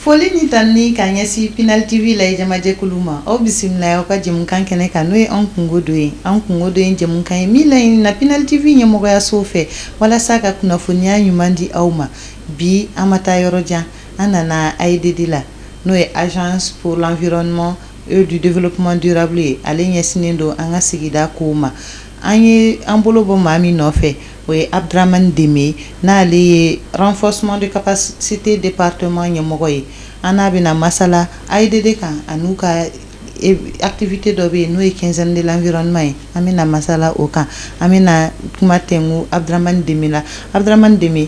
Foli ni tanuni ka ɲɛsin Pinal TV la jamajɛkulu ma. Aw bisimila aw ka jɛmukan kɛnɛ kan, n'o ye Anw kunko don ye. Anw kunko don ye jɛmukan ye min laɲinina Pinal TV ɲɛmɔgɔyaso fɛ walasa ka kunnafoniya ɲuman di aw ma. Bi, an ma taa yɔrɔ jan, an nana AEDD la, n'o ye Agence pour l'environnement et du développement durable ye. Ale ɲɛsinnen don an ka sigida kow ma. An ye an bolo bɔ maa min nɔfɛ, o ye Abdramane Deme, n'ale ye renforcement de capacité département ɲɛmɔgɔ ye. An n'a bɛna masala AEDD kan an'u ka activité dɔ bɛ yen, n'o ye quinzaine de l'environnement ye. An bɛna masala o kan. An bɛna kuma tɛnku Abdramane Deme la. Abdramane Deme,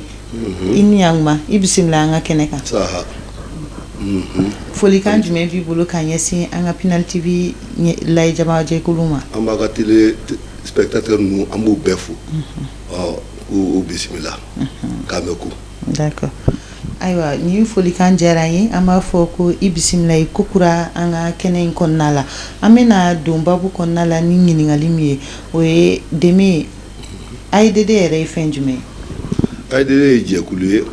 i ni ɲankuma, i bisimila an ka kɛnɛ kan. Folikan jumɛn b'i bolo ka ɲɛsin an ka Pinal TV lajɛjɛkulu ma? An b'a ka télé spectateur ninnu, an b'u bɛɛ fo, ɔ k'u bisimila k'an bɛ ko. D'accord, ayiwa, nin folikan diyara n ye. An b'a fɔ ko i bisimila i kokura an ka kɛnɛ in kɔnɔna la. An bɛna don babu kɔnɔna la ni ɲininkali min ye, o ye Deme, AEDD yɛrɛ ye fɛn jumɛn ye? AEDD ye jɛkulu ye,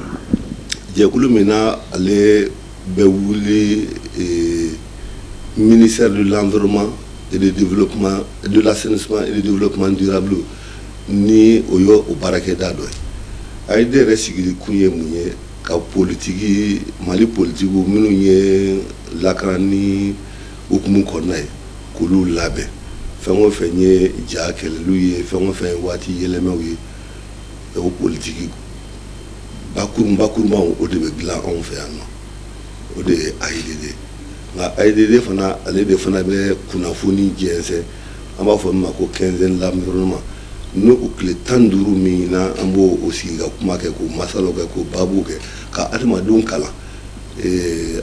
jɛkulu min na ale bɛ wuli ministère de l'Environnement et de développement, de l'Assainissement et du Développement durable, ni o ye o baarakɛda dɔ ye. AEDD yɛrɛ sigili kun ye mun ye? Ka politiki, Mali politigiw minnu ye lakana ni hukumu kɔnɔna ye, k'olu labɛn. Fɛn o fɛn ye ja kɛlɛliw ye, fɛn o fɛn ye waati yɛlɛmaw ye, o politiki bakurunbakurunbaw, o de bɛ dilan anw fɛ yan nɔ. O de ye AEDD. Nka AEDD fana, ale de fana bɛ kunnafoni jɛnsɛn, an b'a fɔ min ma ko quinzaine l'environnement, n'o o tile 15 min na an b'o o sigi ka kuma kɛ, k'o masalaw kɛ, k'o baabu kɛ, ka adamadenw kalan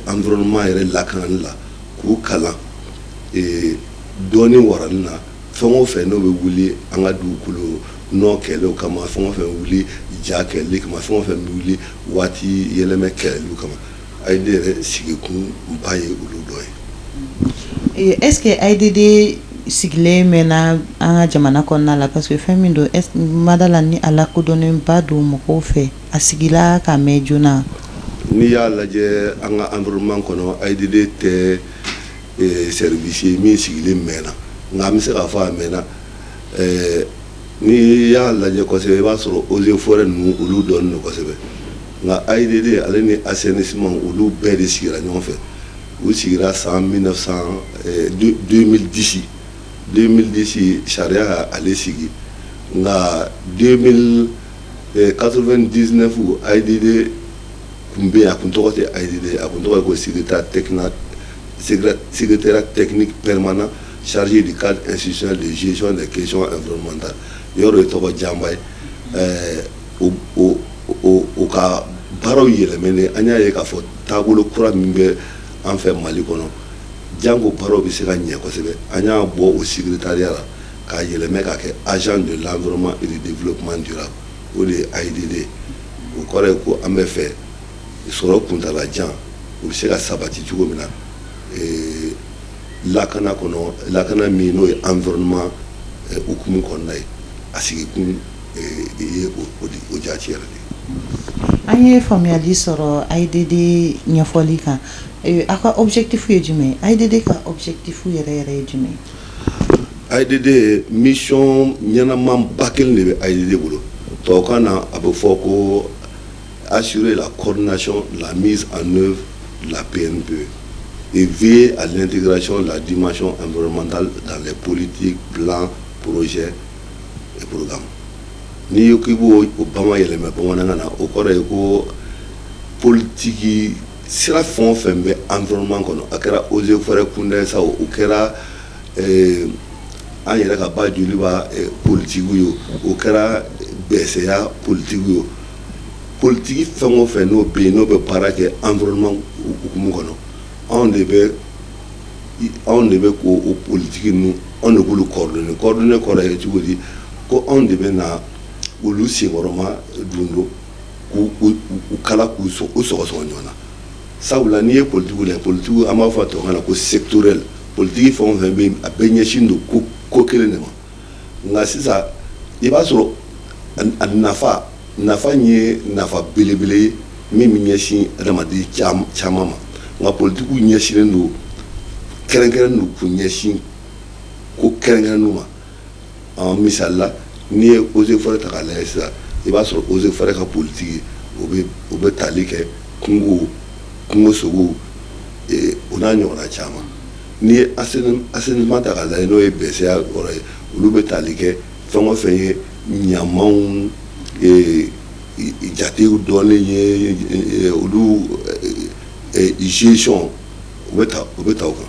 environnement yɛrɛ lakanani la, k'u kalan dɔɔni warani na. Fɛn o fɛn n'o bɛ wuli an ka dugukolo nɔ kɛlɛw kama, fɛn o fɛn wuli ja kɛlɛli kama, fɛn o fɛn bɛ wuli waati yɛlɛmɛ kɛlɛli kama, AEDD yɛrɛ sigikun ba ye olu dɔ ye. Est ce que AEDD sigilen mɛnna an ka jamana kɔnɔna la? Parce que fɛn min don, mada la ni a lakodɔnnenba don mɔgɔw fɛ, a sigila ka mɛn joona. N'i y'a lajɛ an ka environnement kɔnɔ, AEDD tɛ service ye min sigilen mɛnna, nka an bɛ se k'a fɔ a mɛnna. N'i y'a lajɛ kosɛbɛ, i b'a sɔrɔ eaux et forêts ninnu, olu dɔnnen don kosɛbɛ. Nka AEDD, ale ni assainissement, olu bɛɛ de sigira ɲɔgɔn fɛ. U sigira san 1900 2010. 2010 sariya ale sigi, nka 2099 AEDD kun bɛ yen. A kun tɔgɔ tɛ AEDD, a kun tɔgɔ ye ko secrétariat technique permanent chargé du cadre institutionnel de gestion des questions environnementales. Yɔrɔ ye tɔgɔ janba ye. O ka baaraw yɛlɛmɛnen, an y'a ye k'a fɔ taabolo kura min bɛ an fɛ Mali kɔnɔ, janko baaraw bɛ se ka ɲɛ kosɛbɛ, an y'a bɔ o secrétariat la k'a yɛlɛmɛ k'a kɛ Agence de l'Environnement et du Développement durable. O de ye AEDD. O kɔrɔ ye ko an bɛ fɛ sɔrɔ kuntalajan o bɛ se ka sabati cogo min na lakana kɔnɔ, lakana min n'o ye environnement hukumu kɔnɔna ye. A sigikun ye o jaati yɛrɛ de ye. An ye faamuyali sɔrɔ AEDD ɲɛfɔli kan. Aw ka objectif ye jumɛn ye? AEDD ka objectif yɛrɛ yɛrɛ ye jumɛn ye? AEDD mission ɲɛnamanba kelen de bɛ AEDD bolo. Tubabukan na, a bɛ fɔ ko assurer la coordination, la mise en œuvre de la PNPE et veiller à l'intégration de la dimension environnementale dans les politiques, plans, projets et programmes. N'i ko k'i b'o o bama yɛlɛmɛ bamanankan na, o kɔrɔ ye ko politiki sira fɛn o fɛn bɛ environnement kɔnɔ, a kɛra eaux et forêts kunda ye sa o, o kɛra an yɛrɛ ka ba joliba politiki ye, o kɛra bɛsɛya politiki ye o, politiki fɛn o fɛn n'o bɛ yen, n'o bɛ baara kɛ environnement hukumu kɔnɔ, anw de bɛ k'o o politiki ninnu, anw de b'olu coordonner. Coordonner kɔrɔ ye cogo di? Ko anw de bɛ na olu senkɔrɔma dun k'u u kala, k'u u sɔgɔsɔgɔ ɲɔgɔn na. Sabula n'i ye politiki lajɛ, politiki, an b'a fɔ tubabukan na ko sectoriel, politiki fɛn o fɛn bɛ yen, a bɛɛ ɲɛsin don ko kelen de ma. Nka sisan, i b'a sɔrɔ a nafa ye nafa belebele ye min bɛ ɲɛsin adamaden caman ma. Nka politikiw ɲɛsinnen don, kɛrɛnkɛrɛnnen don k'u ɲɛsin ko kɛrɛnkɛrɛnnenw ma. Misali la, n'i ye eaux et forêts ta k'a lajɛ sisan, i b'a sɔrɔ eaux et forêts ka politiki, o bɛ tali kɛ kungo, kungo sogow, o n'a ɲɔgɔnna caman. N'i ye assainissement ta k'a lajɛ, n'o ye bɛsɛya yɔrɔ ye, olu bɛ tali kɛ fɛn o fɛn ye, ɲamanw jatew dɔnnen ye, olu gestion, u bɛ ta o kan.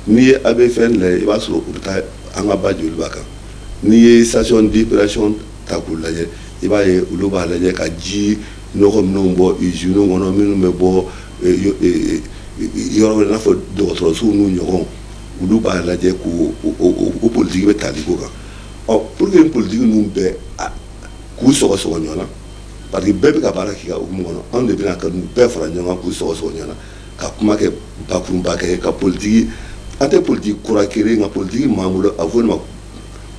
N'i ye ABFN lajɛ, i b'a sɔrɔ u bɛ taa an ka ba Joliba kan. N'i ye station d'épuration ta k'u lajɛ, i b'a ye olu b'a lajɛ ka ji nɔgɔ minnu bɔ usines kɔnɔ, minnu bɛ bɔ yɔrɔ wɛrɛ, i n'a fɔ dɔgɔtɔrɔsow n'u ɲɔgɔnw, olu b'a lajɛ k'o o politiki bɛ tali k'o kan. Ɔ, pour que politiki ninnu bɛɛ k'u sɔgɔsɔgɔ ɲɔgɔn na, parce que bɛɛ bɛ ka baara k'i ka hukumu kɔnɔ, anw de bɛna ka n'u bɛɛ fara ɲɔgɔn kan k'u sɔgɔsɔgɔ ɲɔgɔn na, ka kuma kɛ bakurunba kɛ ka politiki. An tɛ politiki kura créer, nka politiki m'an bolo, a bɛ fɔ o de ma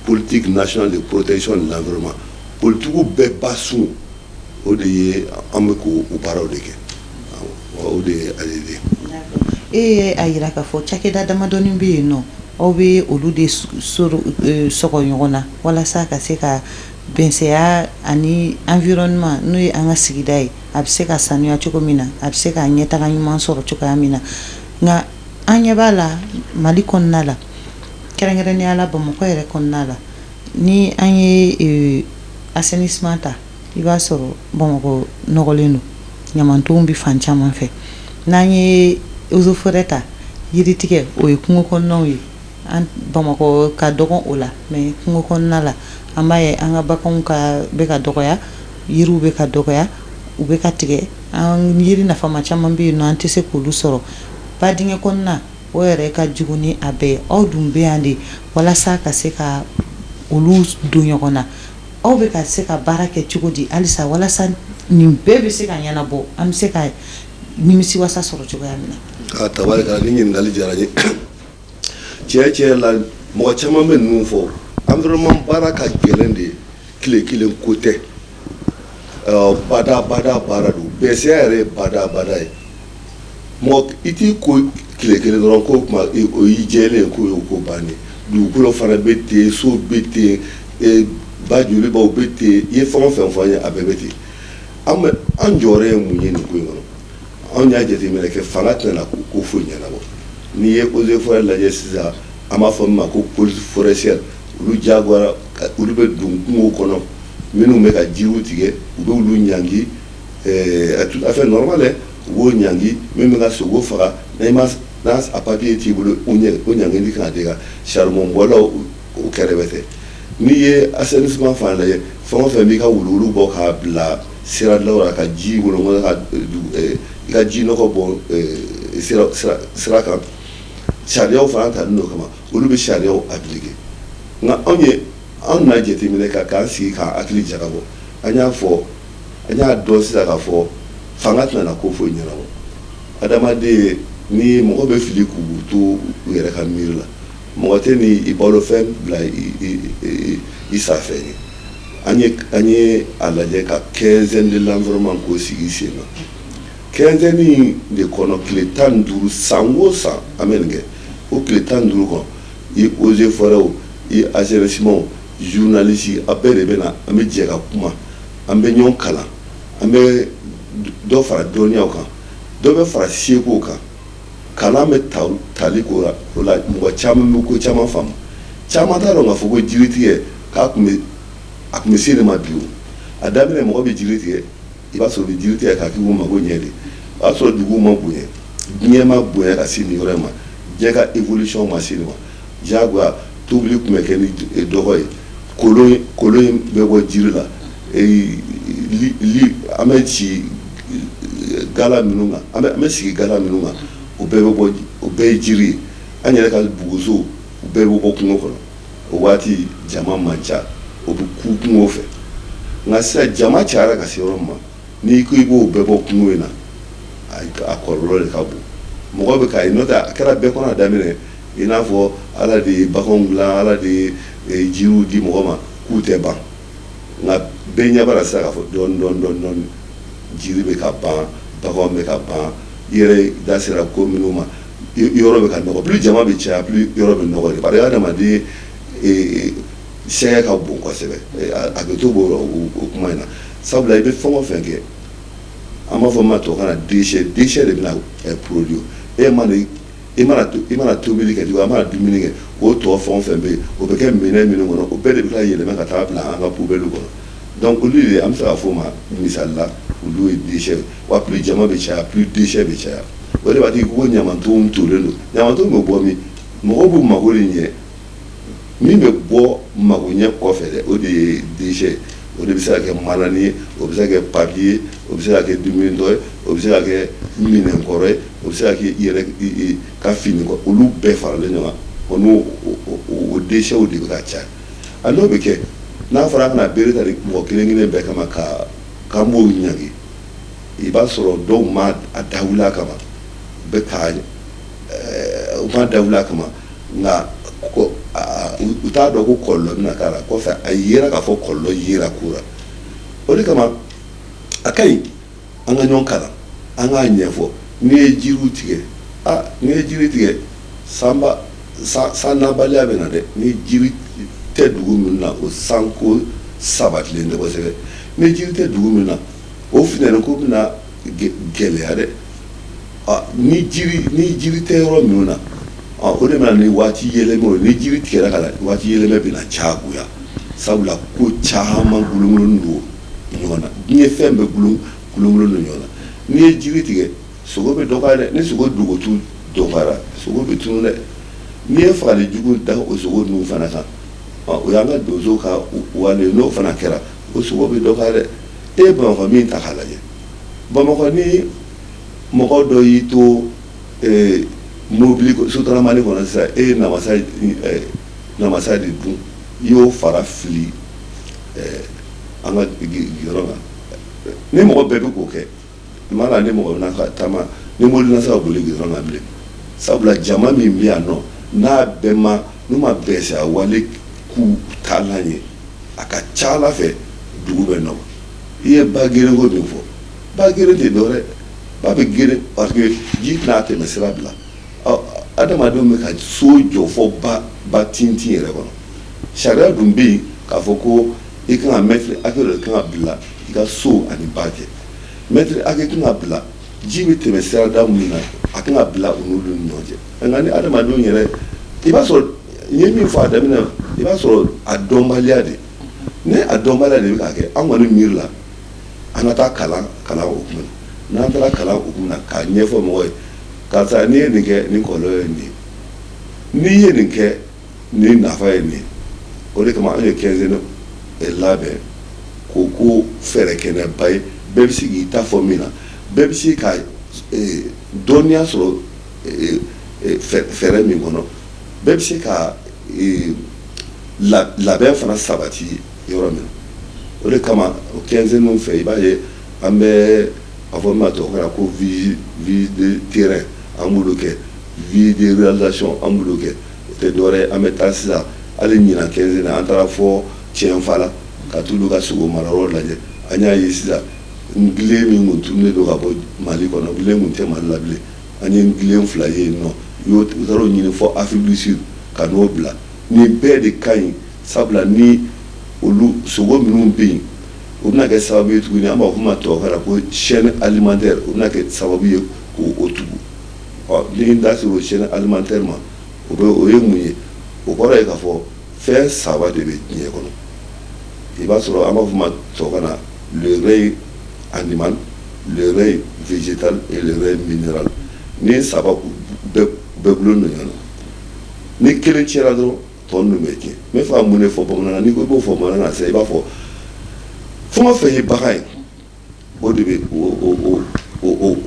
politique nationale de protection de l'environnement. Politikiw bɛɛ ba sun, o de ye an bɛ k'o baaraw de kɛ, o de ye ADD. E ye a yira k'a fɔ cakɛda damadɔni bɛ yen nɔ, aw bɛ olu de sɔgɔ ɲɔgɔn na walasa ka se ka bɛnsɛya ani environnement, n'o ye an ka sigida ye, a bɛ se ka sanuya cogo min na, a bɛ se ka ɲɛtaga ɲuman sɔrɔ cogoya min na. Nka an ɲɛ b'a la, Mali kɔnɔna la, kɛrɛnkɛrɛnnenya la Bamakɔ yɛrɛ kɔnɔna la, ni an ye assainissement ta, i b'a sɔrɔ Bamakɔ nɔgɔlen don, ɲamantonw bɛ fan caman fɛ. N'an ye eaux et forêts ta, yiritigɛ, o ye kungo kɔnɔnaw ye, an Bamakɔ ka dɔgɔn o la, mais kungo kɔnɔna la, an b'a ye an ka baganw ka bɛ ka dɔgɔya, yiriw bɛ ka dɔgɔya, u bɛ ka tigɛ. An yiri nafama caman bɛ yen nɔ, an tɛ se k'olu sɔrɔ. Ba dingɛ kɔnɔna, o yɛrɛ ka jugu ni a bɛɛ ye. Aw dun bɛ yan de walasa ka se ka olu don ɲɔgɔn na. Aw bɛ ka se ka baara kɛ cogo di halisa walasa nin bɛɛ bɛ se ka ɲɛnabɔ, an bɛ se ka nimisiwasa sɔrɔ cogoya min na? A tabarikala, ni ɲininkali diyara n ye. Tiɲɛ tiɲɛ la, mɔgɔ caman bɛ ninnu fɔ. Environnement baara ka gɛlɛn de, tile kelen ko tɛ, bada bada baara don. Bɛsɛya yɛrɛ ye bada bada ye. Mɔgɔ i t'i ko tile kelen dɔrɔn ko kuma o y'i jɛlen ko ye, o ko bannen. Dugukolo fana bɛ ten, so bɛ ten, ba Jolibaw bɛ ten. I ye fɛn o fɛn fɔ an ye, a bɛɛ bɛ ten. An bɛ an jɔyɔrɔ ye mun ye nin ko in kɔnɔ? Anw y'a jateminɛ kɛ, fanga tɛna na ko foyi ɲɛnabɔ. N'i ye eaux et forêts lajɛ sisan, an b'a fɔ min ma ko police forestière, olu diyagoyara, olu bɛ don kungo kɔnɔ, minnu bɛ ka jiriw tigɛ, u bɛ olu ɲangi, tout à fait normal, u b'o ɲangi. Min bɛ ka sogo faga, n'a ma n'a a papier t'i bolo, o ɲangili kan ka d'i kan. Charbon bɔlaw, o kɛrɛfɛ tɛ. N'i ye assainissement fana lajɛ, fɛn o fɛn b'i ka wuluwulu bɔ k'a bila siradaw la, ka ji wolonwula, ka i ka ji nɔgɔ bɔ sira kan, sariyaw fana talen don kama, olu bɛ sariyaw appliquer. Nka anw ye anw n'a jateminɛ ka k'an sigi k'an hakili jagabɔ, an y'a fɔ, an y'a dɔn sisan k'a fɔ fanga tɛna na ko foyi ɲɛnabɔ. Adamaden ni mɔgɔ bɛ fili k'u to u yɛrɛ ka miiri la, mɔgɔ tɛ ni i balofɛn bila i safɛn ye. An ye a lajɛ ka quinzaine de l'environnement k'o sigi sen na. Quinzaine de kɔnɔ, tile 15, san o san an bɛ nin kɛ. O tile 15 kɔnɔ, i eaux et forêts, i assainissement, journaliste, a bɛɛ de bɛ na. An bɛ jɛ ka kuma, an bɛ ɲɔgɔn kalan, an bɛ dɔ fara dɔnniyaw kan, dɔ bɛ fara sekow kan. Kalan bɛ tali ko la, o la mɔgɔ caman bɛ ko caman faamu. Caman t'a dɔn k'a fɔ ko jiri tigɛ k'a tun bɛ, a tun bɛ se de ma bi. O a daminɛ, mɔgɔ bɛ jiri tigɛ, i b'a sɔrɔ u bɛ jiri tigɛ k'a k'u mago ɲɛ de. O y'a sɔrɔ duguw ma bonya, diɲɛ ma bonya ka se nin yɔrɔ in ma, diɲɛ ka évolution ma se nin ma. Diyagoya tobili tun bɛ kɛ ni dɔgɔ ye, kolon, kolon in bɛ bɔ jiri la, li an bɛ si gala minnu kan, an bɛ sigi gala minnu kan, o bɛɛ bɛ bɔ, o bɛɛ ye jiri ye. An yɛrɛ ka buguso, o bɛɛ bɛ bɔ kungo kɔnɔ. O waati jama man ca, o bɛ ku kungo fɛ. Nka sisan jama cayara ka se yɔrɔ min ma, n'i ko i b'o bɛɛ bɔ kungo in na, a kɔlɔlɔ de ka bon. Mɔgɔ bɛ k'a ye, n'o tɛ a kɛra bɛɛ kɔnɔ a daminɛ, i n'a fɔ Ala de ye baganw dilan, Ala de ye jiriw di mɔgɔ ma k'u tɛ ban. Nka bɛɛ ɲɛ b'a la sisan k'a fɔ dɔɔni dɔɔni dɔɔni dɔɔni, jiri bɛ ka ban, baganw bɛ ka ban. I yɛrɛ da sera ko minnu ma, yɔrɔ bɛ ka nɔgɔ. Plus jama bɛ caya, plus yɔrɔ bɛ nɔgɔ de, parce que adamaden sɛgɛ ka bon kosɛbɛ. A bɛ to b'o o kuma in na, sabula i bɛ fɛn o fɛn kɛ, an b'a fɔ min ma tubabukan na déchet, déchet de bɛna produit. E mana i mana i mana tobili kɛ cogo, a mana dumuni kɛ, o tɔ fɛn o fɛn bɛ yen, o bɛ kɛ minɛn minnu kɔnɔ, o bɛɛ de bɛ tila yɛlɛma ka taa bila an ka poubelle kɔnɔ. Donc olu de, an bɛ se k'a fɔ o ma misali la, olu ye déchet. Wa plus jama bɛ caya, plus déchet bɛ caya. O de b'a to ko ɲamantonw tolen don. Ɲamantonw bɛ bɔ min? Mɔgɔw b'u mago de ɲɛ. Min bɛ bɔ magoɲɛ kɔfɛ dɛ, o de ye déchet. O de bɛ se ka kɛ manani ye, o bɛ se ka kɛ papier ye, o bɛ se ka kɛ dumunitɔ ye, o bɛ se ka kɛ minɛnkɔrɔ ye, o bɛ se ka kɛ i yɛrɛ ka fini kɔ. Olu bɛɛ faralen ɲɔgɔn kan, o n'o o déchets de bɛ ka caya. A n'o bɛ kɛ, n'a fɔra an kana bere ta mɔgɔ kelen kelen bɛɛ kama ka k'an b'o ɲangi, i b'a sɔrɔ dɔw ma a dawuli a kama, bɛ ka u ma dawuli a kama, nka u t'a dɔn ko kɔlɔlɔ bɛna k'a la. Kɔfɛ a yera k'a fɔ kɔlɔlɔ yera ko la. O de kama a ka ɲi an ka ɲɔgɔn kalan, an k'a ɲɛfɔ. N'i ye jiriw tigɛ, aa, n'i ye jiri tigɛ, sanba san nabaliya bɛ na dɛ. Ni jiri tɛ dugu min na, o sanko sabatilen tɛ kosɛbɛ. Ni jiri tɛ dugu min na, o funteni ko bɛna gɛlɛya dɛ. Ni jiri tɛ yɔrɔ minnu na, o de bɛna ni waati yɛlɛma. Ni jiri tigɛra ka na, waati yɛlɛma bɛna cagoya, sabula ko caman gulongulonnen don ɲɔgɔn na. Diɲɛ fɛn bɛɛ gulongulonnen don ɲɔgɔn na. N'i ye jiri tigɛ, sogo bɛ dɔgɔya dɛ. Ni sogo dogotu dɔgɔyara, sogo bɛ tunun dɛ. N'i ye fagali jugu da o sogo ninnu fana kan, o y'an ka donso ka wale, n'o fana kɛra, o sogo bɛ dɔgɔya dɛ. E ye Bamakɔ min ta k'a lajɛ, Bamakɔ ni mɔgɔ dɔ y'i to mobili sotaramani kɔnɔ sisan, e ye namasa de dun, i y'o fara fili an ka yɔrɔ kan. Ni mɔgɔ bɛɛ bɛ k'o kɛ, i ma ni mɔgɔ bɛna ka taama ni mobili na se ka boli goudron kan bilen, sabula jama min bɛ yan nɔ, n'a bɛɛ ma n'u ma bɛn a wale k'u taalan ye, a ka ca ala fɛ dugu bɛ nɔgɔ. I ye ba gerenko min fɔ, ba geren tɛ dɔwɛrɛ, ba bɛ geren parce que ji tɛna tɛmɛ sira bila. Adamadenw bɛ ka so jɔ fɔ ba tintin yɛrɛ kɔnɔ. Sariya dun bɛ yen k'a fɔ ko i kan ka mètre hakɛ dɔ kan ka bila i ka so ani ba cɛ, mètre hakɛ kan ka bila ji bɛ tɛmɛ sirada min na, a kan ka bila u n'olu ni ɲɔgɔn cɛ. Nka ni adamadenw yɛrɛ, i b'a sɔrɔ n ye min fɔ a daminɛ, i b'a sɔrɔ a dɔnbaliya de, ni a dɔnbaliya de bɛ k'a kɛ. An kɔni miiri la, an ka taa kalan kalan hukumu na. N'an taara kalan hukumu na k'a ɲɛfɔ mɔgɔ ye, karisa, n'i ye nin kɛ, nin kɔlɔlɔ ye nin ye, n'i ye nin kɛ, nin nafa ye nin ye. O de kama an ye quinzaine labɛn ko fɛɛrɛ kɛnɛba ye, bɛɛ bɛ se k'i ta fɔ min na, bɛɛ bɛ se ka dɔnniya sɔrɔ fɛɛrɛ min kɔnɔ, bɛɛ bɛ se ka labɛn fana sabati yɔrɔ min na. O de kama o quinzaine fɛ, i b'a ye an bɛ a fɔ min ma tubabukan na ko visite de terrain, an b'olu kɛ, visite de réalisation, an b'olu kɛ. O tɛ dɔwɛrɛ ye, an bɛ taa sisan, hali ɲinan quinzaine, an taara fɔ Tiɲɛnfa la ka t'olu ka sogo marayɔrɔ lajɛ. An y'a ye sisan, ngilen min kun tununnen don ka bɔ Mali kɔnɔ, ngilen kun tɛ Mali la bilen, an ye ngilen 2 ye yen nɔ. U taara o ɲini fɔ Afrique du Sud ka n'o bila. Nin bɛɛ de ka ɲi, sabula ni olu sogo minnu bɛ yen, o bɛna kɛ sababu ye tuguni, an b'a fɔ ma tubabukan na ko chaîne alimentaire, o bɛna kɛ sababu ye k'o tugu. Ɔ, ni n da sera o chaîne alimentaire ma, o bɛ o ye mun ye? O kɔrɔ ye k'a fɔ fɛn saba de bɛ diɲɛ kɔnɔ. I b'a sɔrɔ an b'a fɔ ma tubabukan na le règne animal, le règne végétal et le règne minéral. Ni saba bɛɛ gulonnen don ɲɔgɔn na, ni kelen tiɲɛna dɔrɔn, tɔ ninnu bɛ tiɲɛ. N bɛ fɛ ka mun de fɔ bamanankan na? N'i ko i b'o fɔ bamanankan na sisan, i b'a fɔ fɛn o fɛn ye bagan ye, o de bɛ o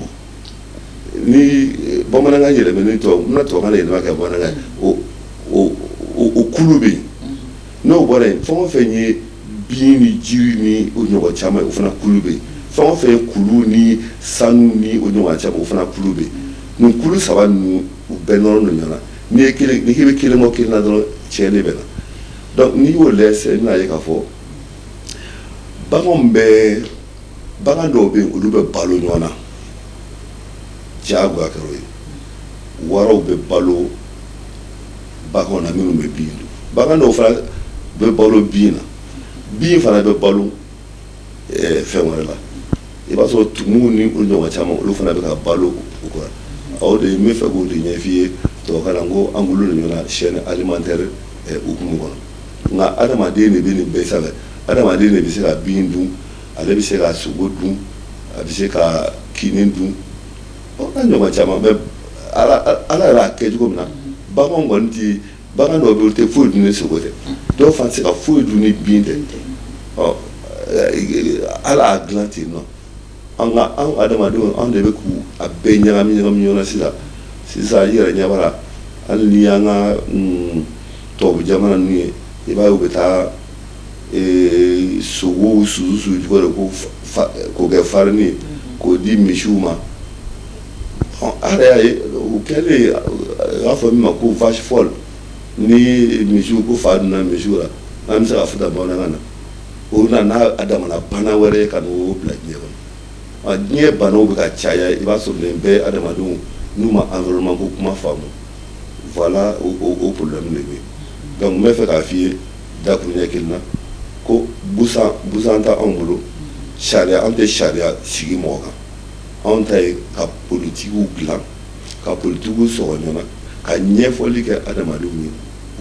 ni bamanankan yɛlɛmani tubabu, n bɛna tubabukan yɛlɛma kɛ bamanankan ye, o kulu bɛ yen. N'o bɔra yen, fɛn o fɛn ye bin ni jiri ni o ɲɔgɔn caman ye, o fana kulu bɛ yen. Fɛn o fɛn ye kulu ni sanu ni o ɲɔgɔn caman, o fana kulu bɛ yen. Nin kulu saba ninnu, u bɛɛ nɔrɔ don ɲɔgɔn na. N'i ye kelen, n'i k'i bɛ kelen bɔ kelen na dɔrɔn, tiɲɛni bɛ na. Donc n'i y'o lajɛ sisan, i bɛna ye k'a fɔ baganw bɛ, bagan dɔw bɛ yen, olu bɛ balo ɲɔgɔn na. Diyagoya kɛra o ye. Waraw bɛ balo baganw na minnu bɛ bin dun. Bagan dɔw fana bɛ balo bin na, bin fana bɛ balo fɛn wɛrɛ la. I b'a sɔrɔ tumuw ni o ɲɔgɔn caman, olu fana bɛ ka balo o kɔrɔ. O de n bɛ fɛ k'o de ɲɛf'i ye tubabukan na, ko an bolo ɲɔgɔn na chaîne alimentaire hukumu kɔnɔ. Nka adamaden de bɛ nin bɛɛ sanfɛ. Adamaden de bɛ se ka bin dun, ale bɛ se ka sogo dun, a bɛ se ka kini dun, o n'a ɲɔgɔn caman bɛ. Ala yɛrɛ y'a kɛ cogo min na, baganw kɔni ti, bagan dɔw bɛ yen, olu tɛ foyi dun ni sogo tɛ, dɔw fana tɛ se ka foyi dun ni bin tɛ. Ɔ, Ala y'a dilan ten nɔ. An ka anw adamadenw, anw de bɛ k'u a bɛɛ ɲagami ɲagami ɲɔgɔn na sisan sisan. I yɛrɛ ɲɛ b'a la, hali ni y'an ka tubabu jamana ninnu ye, i b'a ye u bɛ taa sogow susu susu cogo de ko k'o kɛ farini ye k'o di misiw ma. A yɛrɛ y'a ye, o kɛlen, u b'a fɔ min ma ko vache folle, ni misiw ko fa donna misiw la, n'an bɛ se ka fɔ tan bamanankan na, o nana n'a a damana bana wɛrɛ ye ka n'o bila diɲɛ kɔnɔ. Diɲɛ banaw bɛ ka caya. I b'a sɔrɔ nin bɛɛ, adamadenw n'u ma environnement ko kuma faamu, voilà, o problème de bɛ yen. Donc n bɛ fɛ k'a f'i ye dakuruɲɛ kelen na ko busan busan tɛ anw bolo. Sariya, an tɛ sariya sigi mɔgɔ kan. Anw ta ye ka politigiw dilan, ka politigiw sɔgɔ ɲɔgɔn na, ka ɲɛfɔli kɛ adamadenw ye,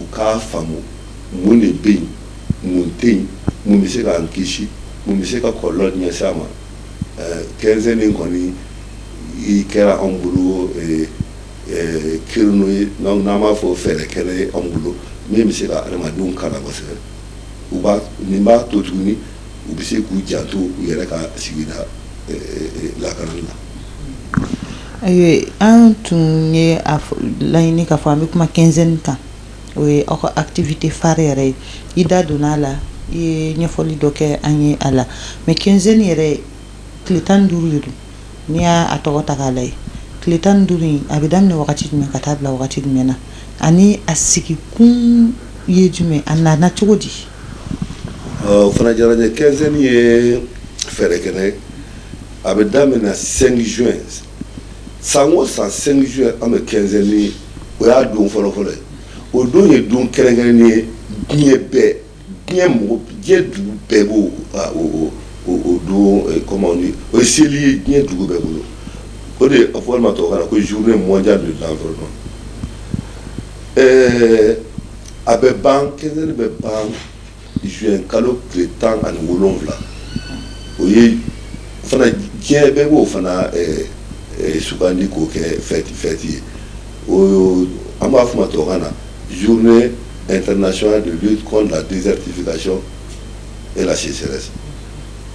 u k'a faamu mun de bɛ yen, mun tɛ yen, mun bɛ se k'an kisi, mun bɛ se ka kɔlɔlɔ ɲɛsin a ma. Quinzaine kɔni i kɛra anw bolo créneau ye, n'an b'a fɔ fɛɛrɛ kɛnɛ ye anw bolo min bɛ se ka adamadenw kalan kosɛbɛ. U b'a nin b'a to tuguni, u bɛ se k'u janto u yɛrɛ ka sigida lakanani na. Ayiwa, an tun ye a laɲini k'a fɔ an bɛ kuma quinzaine kan, o ye aw ka activité phare yɛrɛ ye. I da donna a la, i ye ɲɛfɔli dɔ kɛ an ye a la. Mais quinzaine yɛrɛ, tile 15 de don. N'i y'a tɔgɔ ta k'a lajɛ, tile 15 in, a bɛ daminɛ wagati jumɛn ka taa bila wagati jumɛn na, ani a sigikun ye jumɛn, a nana cogo di? O fana diyara n ye. Quinzaine ye fɛɛrɛ kɛnɛ, a bɛ daminɛ 5 juin. San o san, 5 juin, an bɛ quinzaine. O y'a don fɔlɔ fɔlɔ ye. O don ye don kɛrɛnkɛrɛnnen ye diɲɛ bɛɛ, diɲɛ mɔgɔ, diɲɛ dugu bɛɛ b'o o don. Comment on dit, o ye seli ye diɲɛ dugu bɛɛ bolo. O de a fɔ ma tubabukan na ko Journée mondiale de l'environnement. A bɛ ban, quinzaine bɛ ban juin kalo tile 17. O ye fana, diɲɛ bɛɛ b'o fana sugandi k'o kɛ fête ye. O, an b'a fɔ ma tubabukan na Journée internationale de lutte contre la désertification et la sécheresse.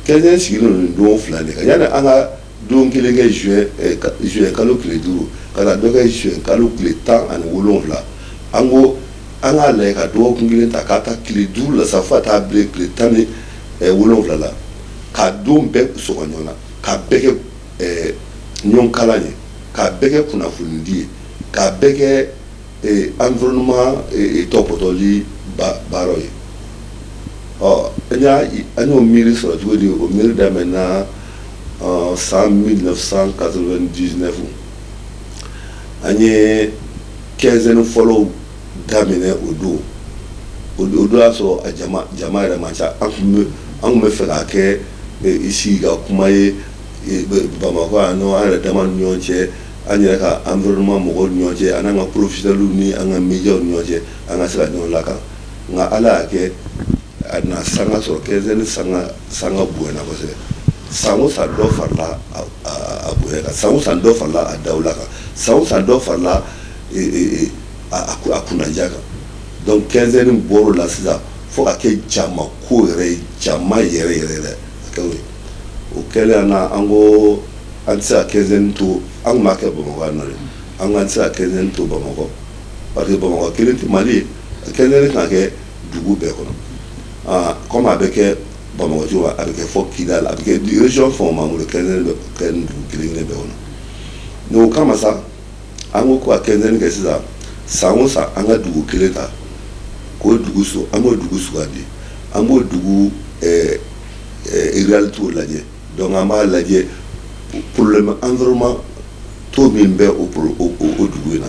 Quinzaine sigilen don nin don fila de kan. Yani an ka don kelen kɛ juin kalo tile 5, ka na dɔ kɛ juin kalo tile 17, an ko an k'a lajɛ ka dɔgɔkun kelen ta k'a ta tile 5 la sa fo ka taa bila tile 17 la, ka don bɛɛ sɔgɔ ɲɔgɔn na, ka bɛɛ kɛ ɲɔgɔn kalan ye, k'a bɛɛ kɛ kunnafonidi ye, k'a bɛɛ kɛ environnement tɔpɔtɔli baaraw ye. Ɔ, an y'o miiri sɔrɔ cogo di? O miiri daminɛna san 1999. An ye quinzaine fɔlɔw daminɛ o don. O don y'a sɔrɔ a jama yɛrɛ man ca. An tun bɛ fɛ k'a kɛ sigi ka kuma ye Bamakɔ yan nɔ, an yɛrɛ dama ni ɲɔgɔn cɛ, an yɛrɛ ka environnement mɔgɔw ni ɲɔgɔn cɛ, an n'an ka professionnels ni an ka médias ni ɲɔgɔn cɛ, an ka se ka ɲɔgɔn lakan. Nka Ala y'a kɛ, a na sanga sɔrɔ, quinzaine sanga bonyana kosɛbɛ. San o san, dɔ farala a bonya kan. San o san, dɔ farala a dawula kan. San o san, dɔ farala a kunnaja kan. Donc quinzaine bɔr'o la sisan fo ka kɛ jama ko yɛrɛ ye, jama yɛrɛ yɛrɛ yɛrɛ, a kɛra o ye. O kɛlen na, an ko an tɛ se ka quinzaine to. An tun b'a kɛ Bamakɔ yan nɔ de. An ko an tɛ se ka quinzaine to Bamakɔ, parce que Bamakɔ kelen tɛ Mali ye. Quinzaine kan ka kɛ dugu bɛɛ kɔnɔ. Comme a bɛ kɛ Bamakɔ cogo min, a bɛ kɛ fɔ Kidali, a bɛ kɛ région fɛn o fɛn b'an bolo, quinzaine bɛ kɛ nin dugu kelen kelen bɛɛ kɔnɔ. Donc o kama sa, an ko ko ka quinzaine kɛ sisan, san o san, an ka dugu kelen ta k'o dugu so, an b'o dugu sugandi, an b'o dugu réalité lajɛ. Donc an b'a lajɛ problème environnement taux min bɛ o o dugu in na.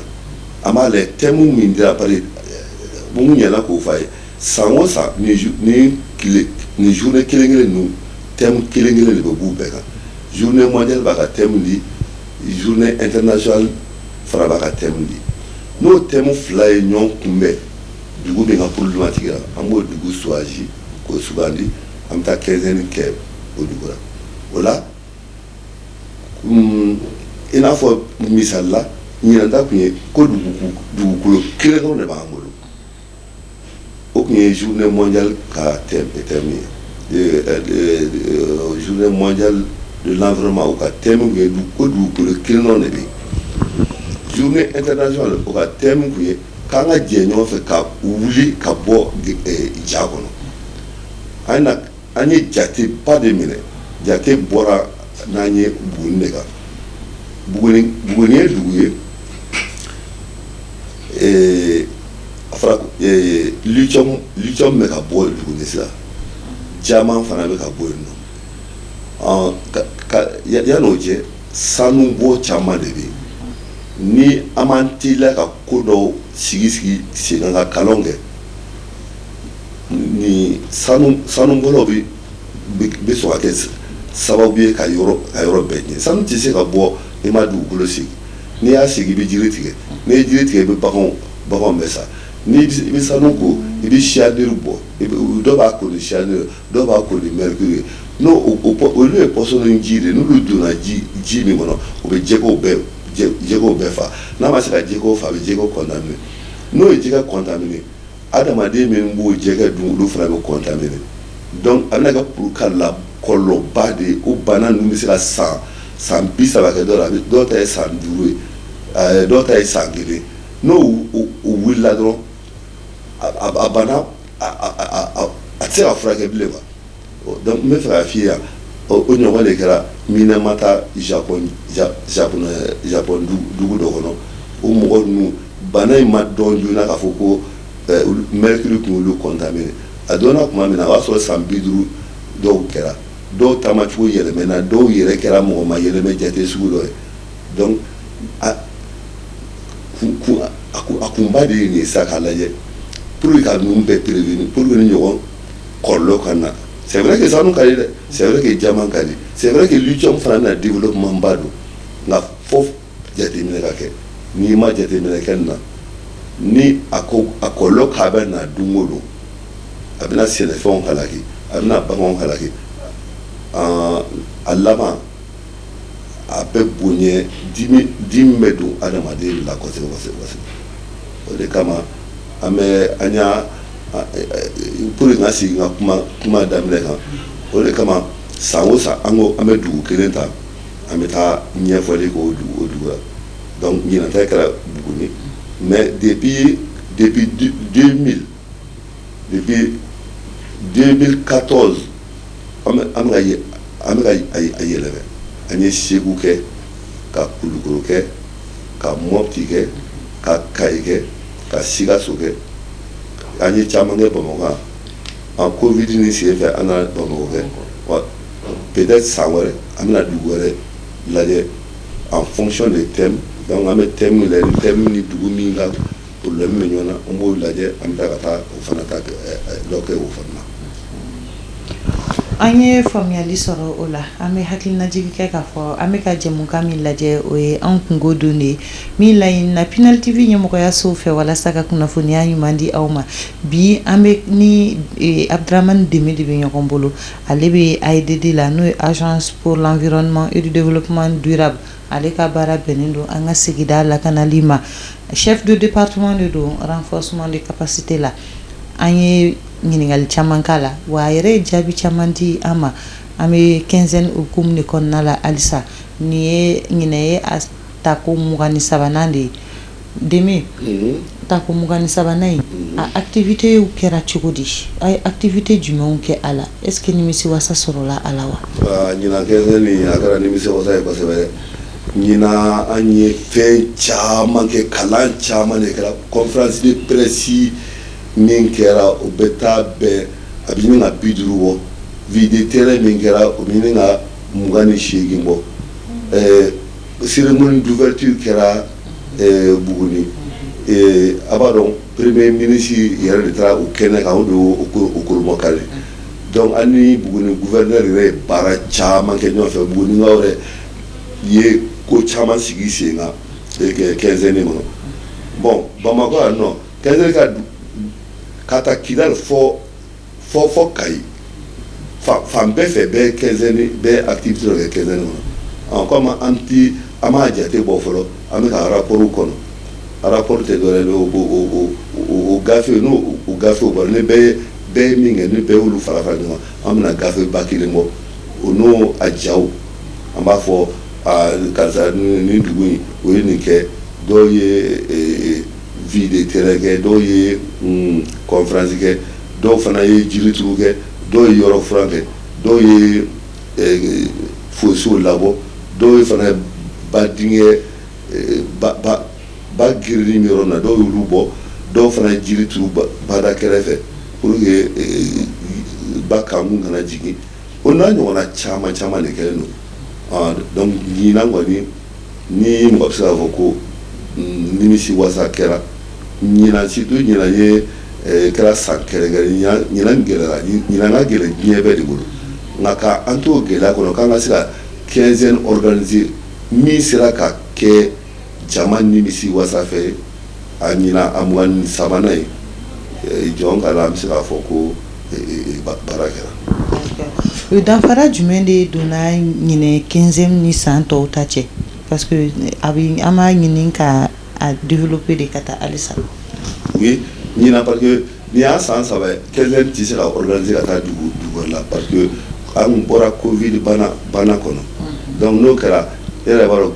An b'a lajɛ thème min dira, parce que mun ɲɛna k'o f'a ye, san o san, ni tile ni journée kelen kelen ninnu, thème kelen kelen de bɛ b'u bɛɛ kan. Journée mondiale b'a ka thème di, journée internationale fana b'a ka thème di. N'o thème fila ye ɲɔgɔn kunbɛn dugu min ka problématique la, an b'o dugu choisi k'o sugandi, an bɛ taa quinzaine kɛ o dugu la. O la, i n'a fɔ misali la, ɲinan ta tun ye ko dugukolo kelen dɔrɔn de b'an bolo. O tun ye journée mondiale ka thème ye, journée mondiale de l'environnement, o ka thème tun ye ko dugukolo kelen dɔrɔn de bɛ yen. Journée internationale, o ka thème tun ye k'an ka jɛ ɲɔgɔn fɛ ka wuli ka bɔ ja kɔnɔ. An na an ye jateba de minɛ, jate bɔra n'an ye Buguni de kan. Buguni, Buguni ye dugu ye, a fɔra lithium bɛ ka bɔ Buguni sisan, diamant fana bɛ ka bɔ yen nɔ. Yan'o cɛ, sanu bɔ caman de bɛ yen. Ni an m'an teliya ka ko dɔw sigi sigi sen kan ka kalan kɛ, ni sanubɔlaw bɛ sɔn ka kɛ sababu ye ka yɔrɔ bɛɛ tiɲɛ. Sanu tɛ se ka bɔ i ma dugukolo sigi. N'i y'a sigi, i bɛ jiri tigɛ. N'i ye jiri tigɛ, i bɛ baganw bɛ sa. Ni i bɛ sanu ko, i bɛ cyanure bɔ. Dɔw b'a ko ni cyanure, dɔw b'a ko ni mercure. N'o olu ye pɔsɔni ji de, n'olu donna ji min kɔnɔ, o bɛ jɛgɛw bɛɛ fa. N'a ma se ka jɛgɛw fa, a bɛ jɛgɛw contaminer. N'o ye jɛgɛ contaminer, adamaden min b'o jɛgɛ dun, olu fana bɛ contaminer. Donc a bɛna kɛ pour la kɔlɔlɔba de ye. O bana ninnu bɛ se ka san 30 kɛ dɔw la, dɔw ta ye san 5 ye, dɔw ta ye san 1. N'o o wulila dɔrɔn, a bana a tɛ se ka furakɛ bilen quoi. Donc n bɛ fɛ k'a f'i ye yan, o ɲɔgɔn de kɛra Minamata, Japon, Japon, Japon dugu dɔ kɔnɔ. O mɔgɔ ninnu, bana in ma dɔn joona k'a fɔ ko mercure tun y'olu contaminer. A dɔnna tuma min na, o y'a sɔrɔ san 50 dɔw kɛra, dɔw taamacogo yɛlɛmɛna, dɔw yɛrɛ kɛra mɔgɔ ma yɛlɛmɛ jate sugu dɔ ye. Donc a kunba de ye nin ye sa, k'a lajɛ pour que ka ninnu bɛɛ prévenir, pour que ni ɲɔgɔn kɔlɔlɔ ka na. C'est vrai que sanu ka di dɛ, c'est vrai que diamant ka di, c'est vrai que lithium fana bɛna développement ba don, nka fo jateminɛ ka kɛ. N'i ma jateminɛ kɛ nin na, ni a ko a kɔlɔlɔ k'a bɛ na don o don, a bɛna sɛnɛfɛnw halaki, a bɛna baganw halaki, a laban a bɛ bonya, dimi dimi bɛ don adamaden la kosɛbɛ kosɛbɛ kosɛbɛ. O de kama an bɛ an y'a pour que n ka sigi n ka kuma daminɛ kan, o de kama san o san an ko an bɛ dugu kelen ta, an bɛ taa ɲɛfɔli k'o dugu o dugu la. Donc ɲinan ta kɛra Buguni, mais depuis 2000, depuis 2014, an bɛ ka a yɛlɛmɛ. An ye Segu kɛ, ka Kulukoro kɛ, ka Mɔpti kɛ, ka Kayi kɛ, ka Sikaso kɛ. An ye caman kɛ Bamakɔ. An Covid ni sen fɛ, an nana Bamakɔ kɛ wa. Peut-être san wɛrɛ, an bɛna dugu wɛrɛ lajɛ en fonction des thèmes. Donc an bɛ thème lajɛ, ni thème ni dugu min ka problème bɛ ɲɔgɔn na, an b'o lajɛ, an bɛ taa ka taa o fana ta dɔ kɛ o fana na. An ye faamuyali sɔrɔ o la. An bɛ hakilinajigi kɛ k'a fɔ an bɛ ka jɛmukan min lajɛ, o ye an kungo don de ye, min laɲinina Pinel TV ɲɛmɔgɔyaso fɛ walasa ka kunnafoniya ɲuman di aw ma. Bi an bɛ ni Abdramane Deme de bɛ ɲɔgɔn bolo. Ale bɛ AEDD la, n'o ye Agence pour l'environnement et du développement durable. Ale ka baara bɛnnen don an ka sigida lakanali ma. Chef de département de don renforcement de capacité la. An ye ɲininkali caman k'a la, wa a yɛrɛ ye jaabi caman di an ma. An bɛ quinzaine hukumu de kɔnɔna la halisa. Nin ye ɲinɛ ye a tako 23nan de ye. Deme, tako 23nan in, a activité kɛra cogo di? A ye activité jumɛnw kɛ a la? Est ce que nimisiwasa sɔrɔla a la wa? Ɲinan quinzaine nin, a kɛra nimisiwasa ye kosɛbɛ. Ɲinan an ye fɛn caman kɛ, kalan caman de kɛra, conférence de presse min kɛra, o bɛ taa bɛn a bɛ ɲini ka 50 bɔ. Visite de terrain min kɛra, o bɛ ɲini ka 28 bɔ. Cérémonie d'ouverture kɛra Buguni. A b'a dɔn, premier ministre yɛrɛ de taara o kɛnɛ kan, o de y'o o koromɔkari. Donc an ni Buguni gouverneur yɛrɛ ye baara caman kɛ ɲɔgɔn fɛ. Bugunikaw yɛrɛ ye ko caman sigi sen kan quinzaine kɔnɔ. Bon, Bamakɔ yan nɔ, quinzaine ka taa Kidali fɔ Kayi, fan bɛɛ fɛ, bɛɛ quinzaine, bɛɛ activité dɔ kɛ quinzaine kɔnɔ. Comme an ti an m'a jate bɔ fɔlɔ, an bɛ ka rapport kɔnɔ. Rapport tɛ dɔwɛrɛ ye, o gafe, n'o o gafew bɔra, ni bɛɛ ye min kɛ, ni bɛɛ y'olu fara fara ɲɔgɔn kan, an bɛna gafe ba kelen bɔ. O n'o a jaw, an b'a fɔ karisa, nin dugu in, o ye nin kɛ. Dɔw ye vie de terrain kɛ, dɔw ye conférence kɛ, dɔw fana ye jirituru kɛ, dɔw ye yɔrɔ furan kɛ, dɔw ye fossé labɔ, dɔw ye fana ba dingɛ ba girinni yɔrɔ min na, dɔw y'olu bɔ, dɔw fana ye jiri turu bada kɛrɛfɛ pour que ba kankun kana jigin. O n'a ɲɔgɔnna caman caman de kɛlen don. Donc ɲinan kɔni, ni mɔgɔ bɛ se k'a fɔ ko nimisi wasa kɛra ɲinan, surtout ɲinan ye kɛra san kɛrɛnkɛrɛn. Ɲinan gɛlɛyara, ɲinan ka gɛlɛn diɲɛ bɛɛ de bolo. Nka ka an t'o gɛlɛya kɔnɔ, k'an ka se ka quinzaine organiser min sera ka kɛ jama nimisi wasa fɛ, a ɲinan a 23nan ye, jɔn ka la, an bɛ se k'a fɔ ko baara kɛra. Danfara jumɛn de donna ɲinɛ quinzaine ni san tɔw ta cɛ? Parce que a bɛ an b'a ɲini ka a développer de ka taa halisa. Oui, ɲinan, parce que nin y'a san 3 ye, quinzaine tɛ se ka organiser ka taa dugu dugu wɛrɛ la, parce que an bɔra Covid bana kɔnɔ. Donc n'o kɛra, e yɛrɛ b'a dɔn,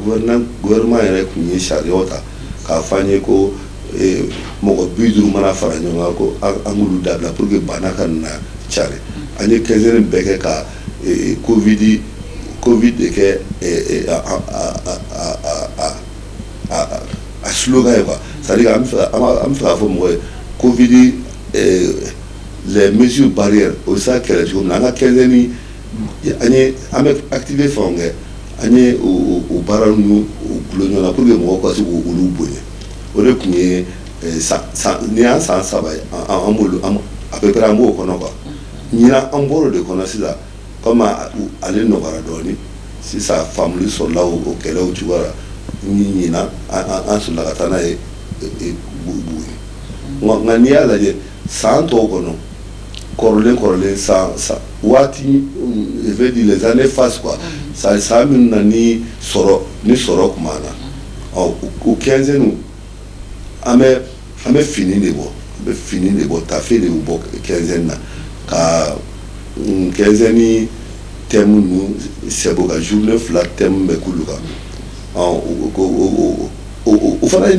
gouvernement yɛrɛ tun ye sariyaw ta k'a fɔ an ye ko mɔgɔ 50 mana fara ɲɔgɔn kan, ko an k'olu dabila pour que bana ka na cari. An ye quinzaine bɛɛ kɛ ka Covid de kɛ a slogan ye quoi. C'est à dire, an bɛ fɛ k'a fɔ mɔgɔ ye Covid, les mesures barrières, o bɛ se ka kɛlɛ cogo min na. An ka quinzaine, an ye an bɛ activé fɛnw kɛ, an ye o baara ninnu gulon ɲɔgɔn na pour que mɔgɔw ka se k'olu bonya. O de tun ye san nin y'an san 3 ye, an b'olu à peu près an b'o kɔnɔ quoi. Ɲinan, an bɔr'o de kɔnɔ sisan. Comme ale nɔgɔyara dɔɔnin sisan, faamuli sɔrɔla o kɛlɛw cogoya la. Ni ɲinan, an sɔrɔla ka taa n'a ye Buguni. Nka n'i y'a lajɛ san tɔw kɔnɔ, kɔrɔlen san san waati, je vais dire les années fastes quoi, san san minnu na ni sɔrɔ tun b'an na, ɔ o quinzaine, an bɛ fini de bɔ, an bɛ fini de bɔ, tafe de bɛ bɔ quinzaine na, ka quinzaine thème ninnu sɛbɛn, ka journée 2 thème bɛ k'olu kan. Ɔ o fana ye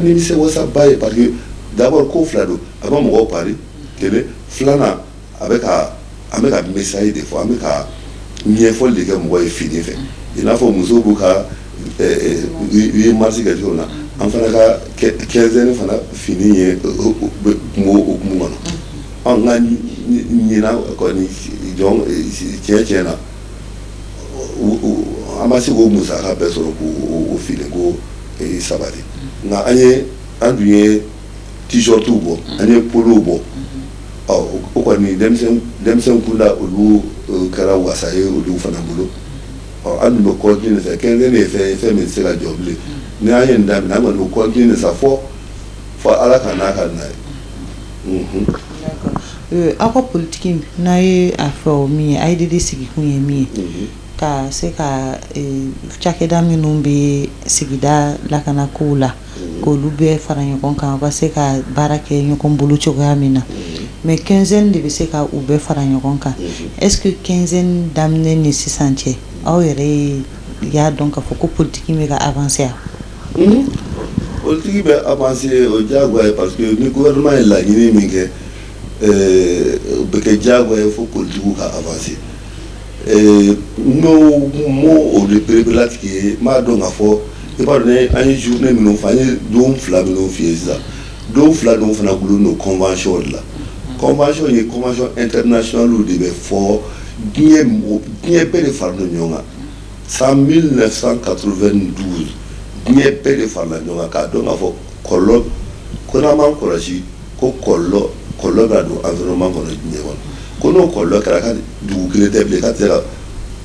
nimisi wasaba ye, parce que d'abord ko fila don: a bɛ mɔgɔw pari kelen, filanan, a bɛ ka an bɛ ka message de fɔ, an bɛ ka ɲɛfɔli de kɛ mɔgɔ ye fini fɛ. I n'a fɔ musow b'u ka 8 mars kɛ cogo min na, an fana ka quinzaine fana fini ye kun b'o hukumu kɔnɔ. Ɔ nka ɲinan kɔni, jɔn tiɲɛ tiɲɛ na, an ma se k'o musaka bɛɛ sɔrɔ k'o fini ko sabati. Nka an dun ye t-shirtiw bɔ, an ye polow bɔ. Ɔ o kɔni, denmisɛn kunda, olu kɛra wasa ye olu fana bolo. Ɔ an dun bɛ continuer fɛ. Quinzaine ye fɛn ye, fɛn min tɛ se ka jɔ bilen. Ni an ye nin daminɛ, an kɔni bɛ continuer sa fɔ Ala ka n'a ka na ye. Aw ka politiki n'a ye a fɔ min ye, AIDD sigikun ye min ye, ka se ka cakɛda minnu bɛ sigida lakanakow la, k'olu bɛɛ fara ɲɔgɔn kan, u ka se ka baara kɛ ɲɔgɔn bolo cogoya min na. Mais quinzaine de bɛ se ka u bɛɛ fara ɲɔgɔn kan. Est ce que quinzaine daminɛ ni sisan cɛ, aw yɛrɛ y'a dɔn k'a fɔ ko politiki bɛ ka avancer wa? Politiki bɛ avancer, o diyagoya ye, parce que ni gouvernement ye laɲini min kɛ, o bɛ kɛ diyagoya ye fo politikiw ka avancer. N'o m'o o de pereperelatigɛ ye, n b'a dɔn k'a fɔ, i b'a dɔn, ne an ye journée minnu fɔ, an ye don 2 minnu f'i ye sisan, don 2 ninnu fana gulonnen don convention de la. Convention ye convention internationale de bɛ fɔ, diɲɛ mɔgɔ, diɲɛ bɛɛ de faralen don ɲɔgɔn kan. San 1992, diɲɛ bɛɛ de farala ɲɔgɔn kan k'a dɔn k'a fɔ kɔlɔlɔ ko n'an m'an kɔlɔsi, ko kɔlɔlɔ bɛna don environnement kɔnɔ, diɲɛ kɔnɔ, ko n'o kɔlɔlɔ kɛra, ka dugu kelen tɛ bilen, k'a tɛ se ka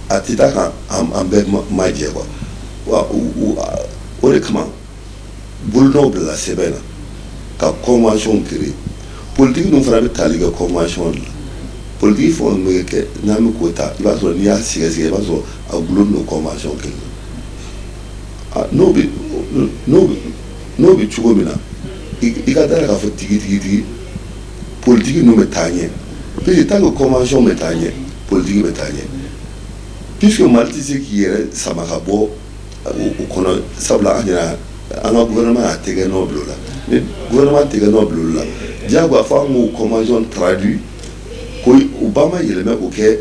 a tɛ taa kan an bɛɛ ma jɛ quoi. Wa o de kama bolonɔw bilala sɛbɛn na ka convention créer. Politique ninnu fana bɛ tali kɛ convention de la. Politique fɛn o fɛn bɛ kɛ, n'an bɛ k'o ta, i b'a sɔrɔ n'i y'a sɛgɛsɛgɛ, i b'a sɔrɔ a gulonnen don convention kelen na. N'o bɛ cogo min na, i ka da la k'a fɔ tigi tigi tigi politique ninnu bɛ taa ɲɛ, parce que tant que convention bɛ taa ɲɛ, politique bɛ taa ɲɛ, puisque Mali tɛ se k'i yɛrɛ sama ka bɔ o kɔnɔ, sabula an yɛrɛ, an ka gouvernement y'a tɛgɛ nɔ bila o la. Ni gouvernement tɛgɛ nɔ bila o la, diyagoya fo an k'o convention traduit, ko u ba ma yɛlɛmɛ k'o kɛ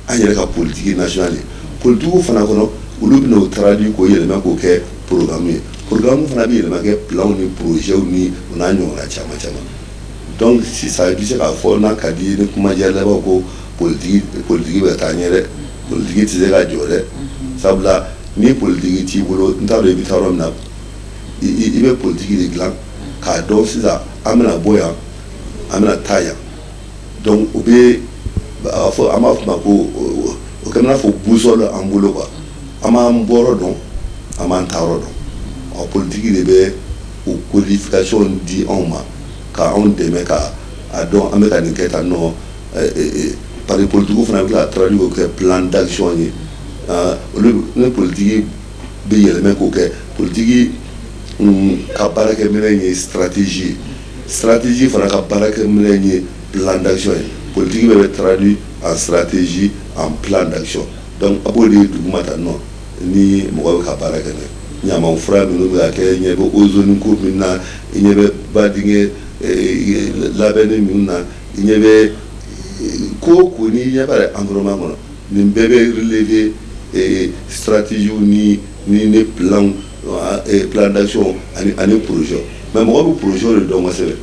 an yɛrɛ ka politique nationale ye. Politique fana kɔnɔ, olu bɛna o traduit k'o yɛlɛma k'o kɛ programme ye. Programme fana bɛ yɛlɛma kɛ plan ni projet ni o n'a ɲɔgɔnna caman caman. Donc sisan, i bɛ se k'a fɔ, n'a ka di ye, ni kuma laban ko politique bɛ taa ɲɛ dɛ. Politique tɛ se ka jɔ dɛ, sabula ni politique t'i bolo, n t'a dɔn i bɛ taa yɔrɔ min na. I bɛ politique de dilan k'a dɔn sisan an bɛna bɔ yan, an bɛna taa yan. Donc o bɛ a fɔ, an b'a fɔ ma ko o kɛ n'a fɔ boussole an bolo quoi. An b'an bɔyɔrɔ dɔn, an b'an taayɔrɔ dɔn. Ɔ, politique de bɛ o codification di anw ma ka anw dɛmɛ ka a dɔn an bɛ ka nin kɛ tan nɔ. Parti politique fana bɛ tila ka traduit k'o kɛ plan d'action ye. Olu ni politique bɛ yɛlɛmɛ k'o kɛ politique ka baarakɛminɛn ye stratégie ye, stratégie fana ka baarakɛminɛn ye plan d'action ye. Politique bɛɛ bɛ traduit en stratégie, en plan d'action. Donc a b'o de duguma tan nɔ. Ni mɔgɔ bɛ ka baara kɛ n'a ye, ɲaman fura minnu bɛ ka kɛ, ɲɛ bɛ ozone ko min na, i ɲɛ bɛ badingɛ labɛnni minnu na, i ɲɛ bɛ ko o ko, n'i ɲɛ b'a environnement kɔnɔ, nin bɛɛ bɛ relever stratégie ni plan d'action ani projet. Mais mɔgɔ bɛ projet de dɔn kosɛbɛ.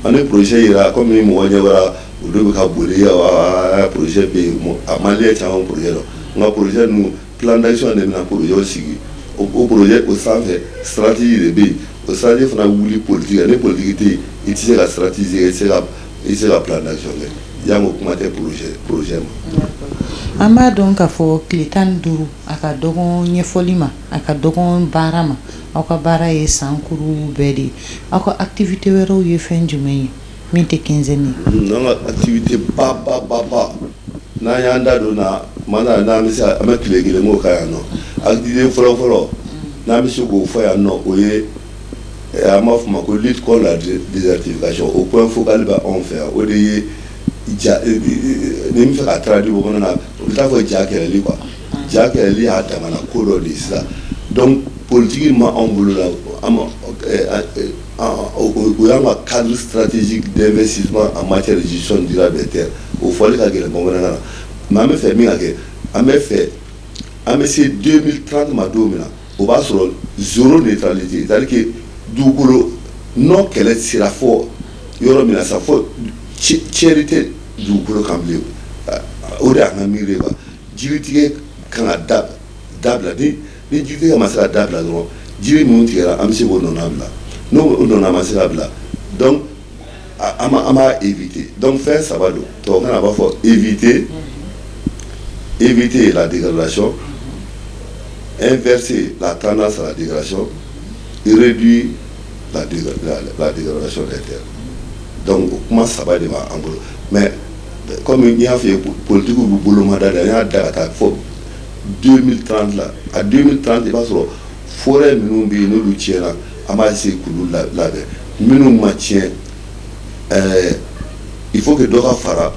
Ani projet yira, komi mɔgɔ ɲɛ bɔra, olu bɛ ka boli, projet bɛ yen, a malien caman projet dɔn, nka projet ninnu, plan d'action de bɛna projet sigi. O projet o sanfɛ, stratégie de bɛ yen. O stratégie fana wuli politique la. Ni politique tɛ yen, i tɛ se ka stratégie kɛ, i tɛ se ka plan d'action kɛ, jango kuma tɛ projet ma. An b'a dɔn k'a fɔ tile 15, a ka dɔgɔn ɲɛfɔli ma, a ka dɔgɔn baara ma. Aw ka baara ye san kuru bɛɛ de ye. Aw ka activité wɛrɛw ye fɛn jumɛn ye min tɛ quinzaine ye? An ka activité ba ba ba ba, n'an y'an da don na mana, n'an bɛ se, an bɛ tile kelen k'o kan yan nɔ. Activité fɔlɔ fɔlɔ n'an bɛ se k'o fɔ yan nɔ, o ye an b'a fɔ ma ko lutte contre la désertification. O point focal bɛ anw fɛ yan. O de ye ja ni n bɛ fɛ ka traduire bamanankan na, o bɛ taa fɔ ja kɛlɛli quoi. Ja kɛlɛli y'a damana ko dɔ de ye sisan. Donc politique ma anw bolo la, an o y'an ka cadre stratégique d'investissement en matière de gestion durable des terres. O fɔli ka gɛlɛn bamanankan na, mais an bɛ fɛ min ka kɛ, an bɛ fɛ an bɛ se 2030 ma don min na, o b'a sɔrɔ zéro neutralité, c'est à dire que dugukolo nɔ kɛlɛ sera fɔ yɔrɔ min na sa, fɔ tiɲɛni tɛ dugukolo kan bilen. O de y'an ka miiri ye quoi. Jiritigɛ kan ka dabila. Ni jiritigɛ ma se ka dabila dɔrɔn, jiri minnu tigɛra, an bɛ se k'o nɔna bila. N'o nɔna ma se ka bila, donc an b'a éviter. Donc fɛn saba don. Tubabukan na, a b'a fɔ éviter la dégradation, inverser la tendance à la dégradation et réduire la dégradation des terres. Donc o kuma saba de b'an bolo. Mais comme n y'a f'i ye, politique bɛ bolomada de, an y'a da ka taa fɔ 2030 la. A 2030, i b'a sɔrɔ forêt minnu bɛ yen, n'olu tiɲɛna, an b'a essayer k'olu labɛn. Minnu ma tiɲɛ, il faut que dɔ ka fara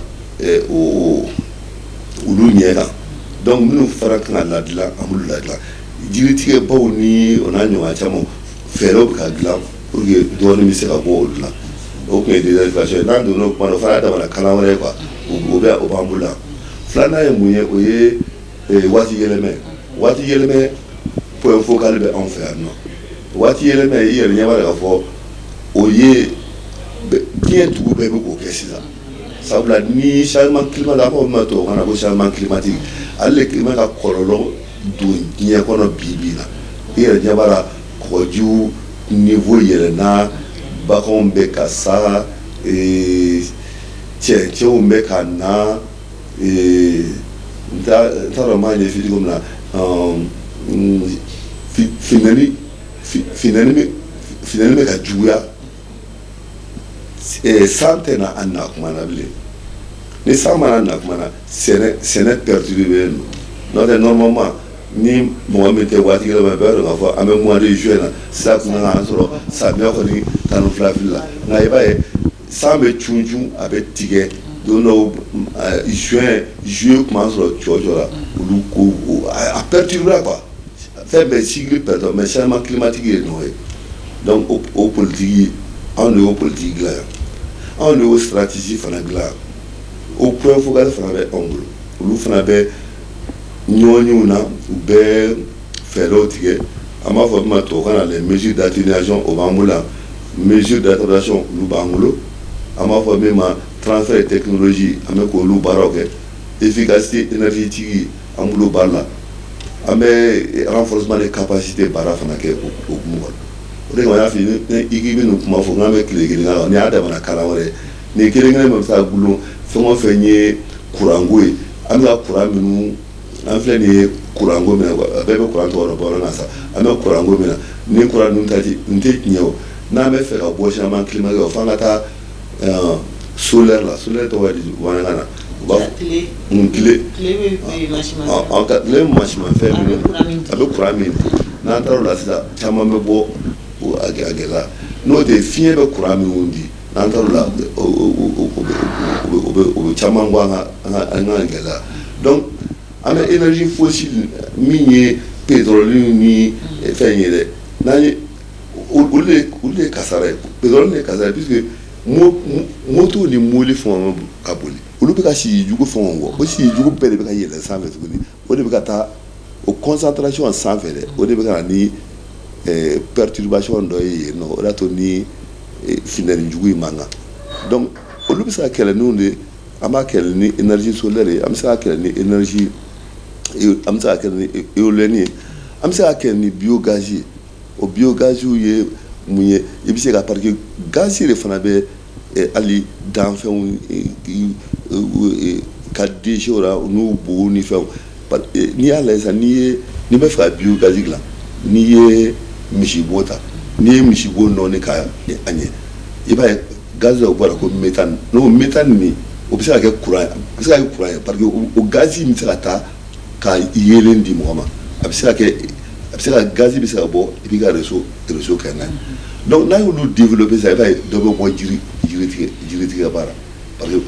o olu ɲɛ kan. Donc minnu fana kan ka ladilan, an b'olu ladilan. Jiritigɛbaw ni o n'a ɲɔgɔnna caman, fɛɛrɛw bɛ ka dilan pour que dɔɔnin bɛ se ka bɔ olu la. O tun ye désertification ye. N'an donna o kuma na, o fana y'a damana kalan wɛrɛ ye quoi. O bɛ, o b'an bolo yan. Filanan ye mun ye? O ye waati yɛlɛmɛ. Waati yɛlɛmɛ point focal bɛ anw fɛ yan nɔ. Waati yɛlɛmɛ, i yɛrɛ ɲɛ b'a la k'a fɔ o ye diɲɛ dugu bɛɛ bɛ k'o kɛ sisan, sabula ni changement climatique, an b'a fɔ min ma tubabukan na ko changement climatique, ale de climat ka kɔlɔlɔ don diɲɛ kɔnɔ bi bi na. I yɛrɛ ɲɛ b'a la, kɔgɔjiw niveau yɛlɛnna, baganw bɛ ka sa, cɛncɛnw bɛ ka na. N t'a dɔn n b'a ɲɛf'i cogo min na, funteni bɛ ka juguya, san tɛ na a na kuma na bilen. Ni san mana na kuma na, sɛnɛ perturbé don. N'o tɛ, normalement, ni mɔgɔ min tɛ waati kelen ma, bɛɛ b'a dɔn k'a fɔ an bɛ mois de juin na sisan, kun kan k'an sɔrɔ samiya kɔni 12 fili la. Nka i b'a ye, san bɛ cun, a bɛ tigɛ don dɔw. Juin, juillet tun b'an sɔrɔ cɔ la. Olu ko a perturbé quoi, fɛn bɛɛ cycle perturbé. Mais changement climatique ye nɔ ye. Donc o politique, anw de y'o politique dilan yan, anw de y'o stratégie fana dilan yan. O point focal fana bɛ anw bolo. Olu fana bɛ ɲɔgɔnyew na, u bɛ fɛɛrɛw tigɛ. An b'a fɔ min ma tubabukan na les mesures d'atténuation, o b'an bolo yan. Mesures d'adaptation, olu b'an bolo. An b'a fɔ min ma transfert de technologie, an bɛ k'olu baaraw kɛ. Efficacité énergétique, an bolo baara la. An bɛ renforcement de capacité baara fana kɛ o hukumu kɔnɔ. O de kama n y'a f'i ye, i k'i bɛ nin kuma fɔ, n k'an bɛ tile kelen k'a kan. Nin y'a damana kalan wɛrɛ ye. Nin kelen kelen bɛɛ bɛ se ka gulon fɛn o fɛn ye. Kuranko ye, an bɛ ka kuran minnu, an filɛ nin ye kuranko min na, bɛɛ bɛ kuran tɔgɔ dɔn bamanankan sa. An bɛ kuranko min na, ni kuran ninnu ta nin tɛ tiɲɛ o. N'an bɛ fɛ ka bɔ changement climatique, f'an ka taa solaire la. Solaire tɔgɔ ye di bamanankan na? U b'a fɔ tile, tile mansimafɛn minnu, a bɛ kuran min di. N'an taara o la sisan, caman bɛ bɔ a gɛlɛya. N'o tɛ, fiɲɛ bɛ kuran minnu di, n'an taara o la, o bɛ caman bɔ an ka gɛlɛya. Donc an bɛ énergie fossile min ye, pétrole ni fɛn ye dɛ, n'an ye olu de ye kasara ye. Pétrole de ye kasara ye, puisque moto ni mobili fɛn ka boli, olu bɛ ka sisi jugu fɛnw bɔ. O sisi jugu bɛɛ de bɛ ka yɛlɛn sanfɛ tuguni. O de bɛ ka taa o concentration sanfɛ dɛ, o de bɛ ka na ni perturbation dɔ ye yen nɔ. O de y'a to ni funteni jugu in man kan. Donc olu bɛ se ka kɛlɛ n'o de. An b'a kɛlɛ ni énergie solaire ye, an bɛ se ka kɛlɛ ni énergie, an bɛ se ka kɛlɛ ni éolienne ye, an bɛ se ka kɛlɛ ni biogaz ye. O biogaz ye mun ye? I bɛ se ka, parce que gaz de fana bɛ hali danfɛnw ka déchets la, n'u bugu ni fɛnw. N'i y'a lajɛ sisan, n'i bɛ fɛ ka biogaz dilan, n'i ye misibo ta, n'i ye misibo nɔɔni ka a ɲɛ, i b'a ye gaz dɔ bɔra ko méthane. N'o méthane nin, o bɛ se ka kɛ courant ye, a bɛ se ka kɛ courant ye, parce que o gaz in bɛ se ka taa ka yeelen di mɔgɔ ma. A bɛ se ka kɛ, a bɛ se ka, gaz bɛ se ka bɔ, i b'i ka réseau kɛ n'a ye. Donc n'a y'olu développer sisan, i b'a ye dɔ bɛ bɔ jiri tigɛ baara, parce que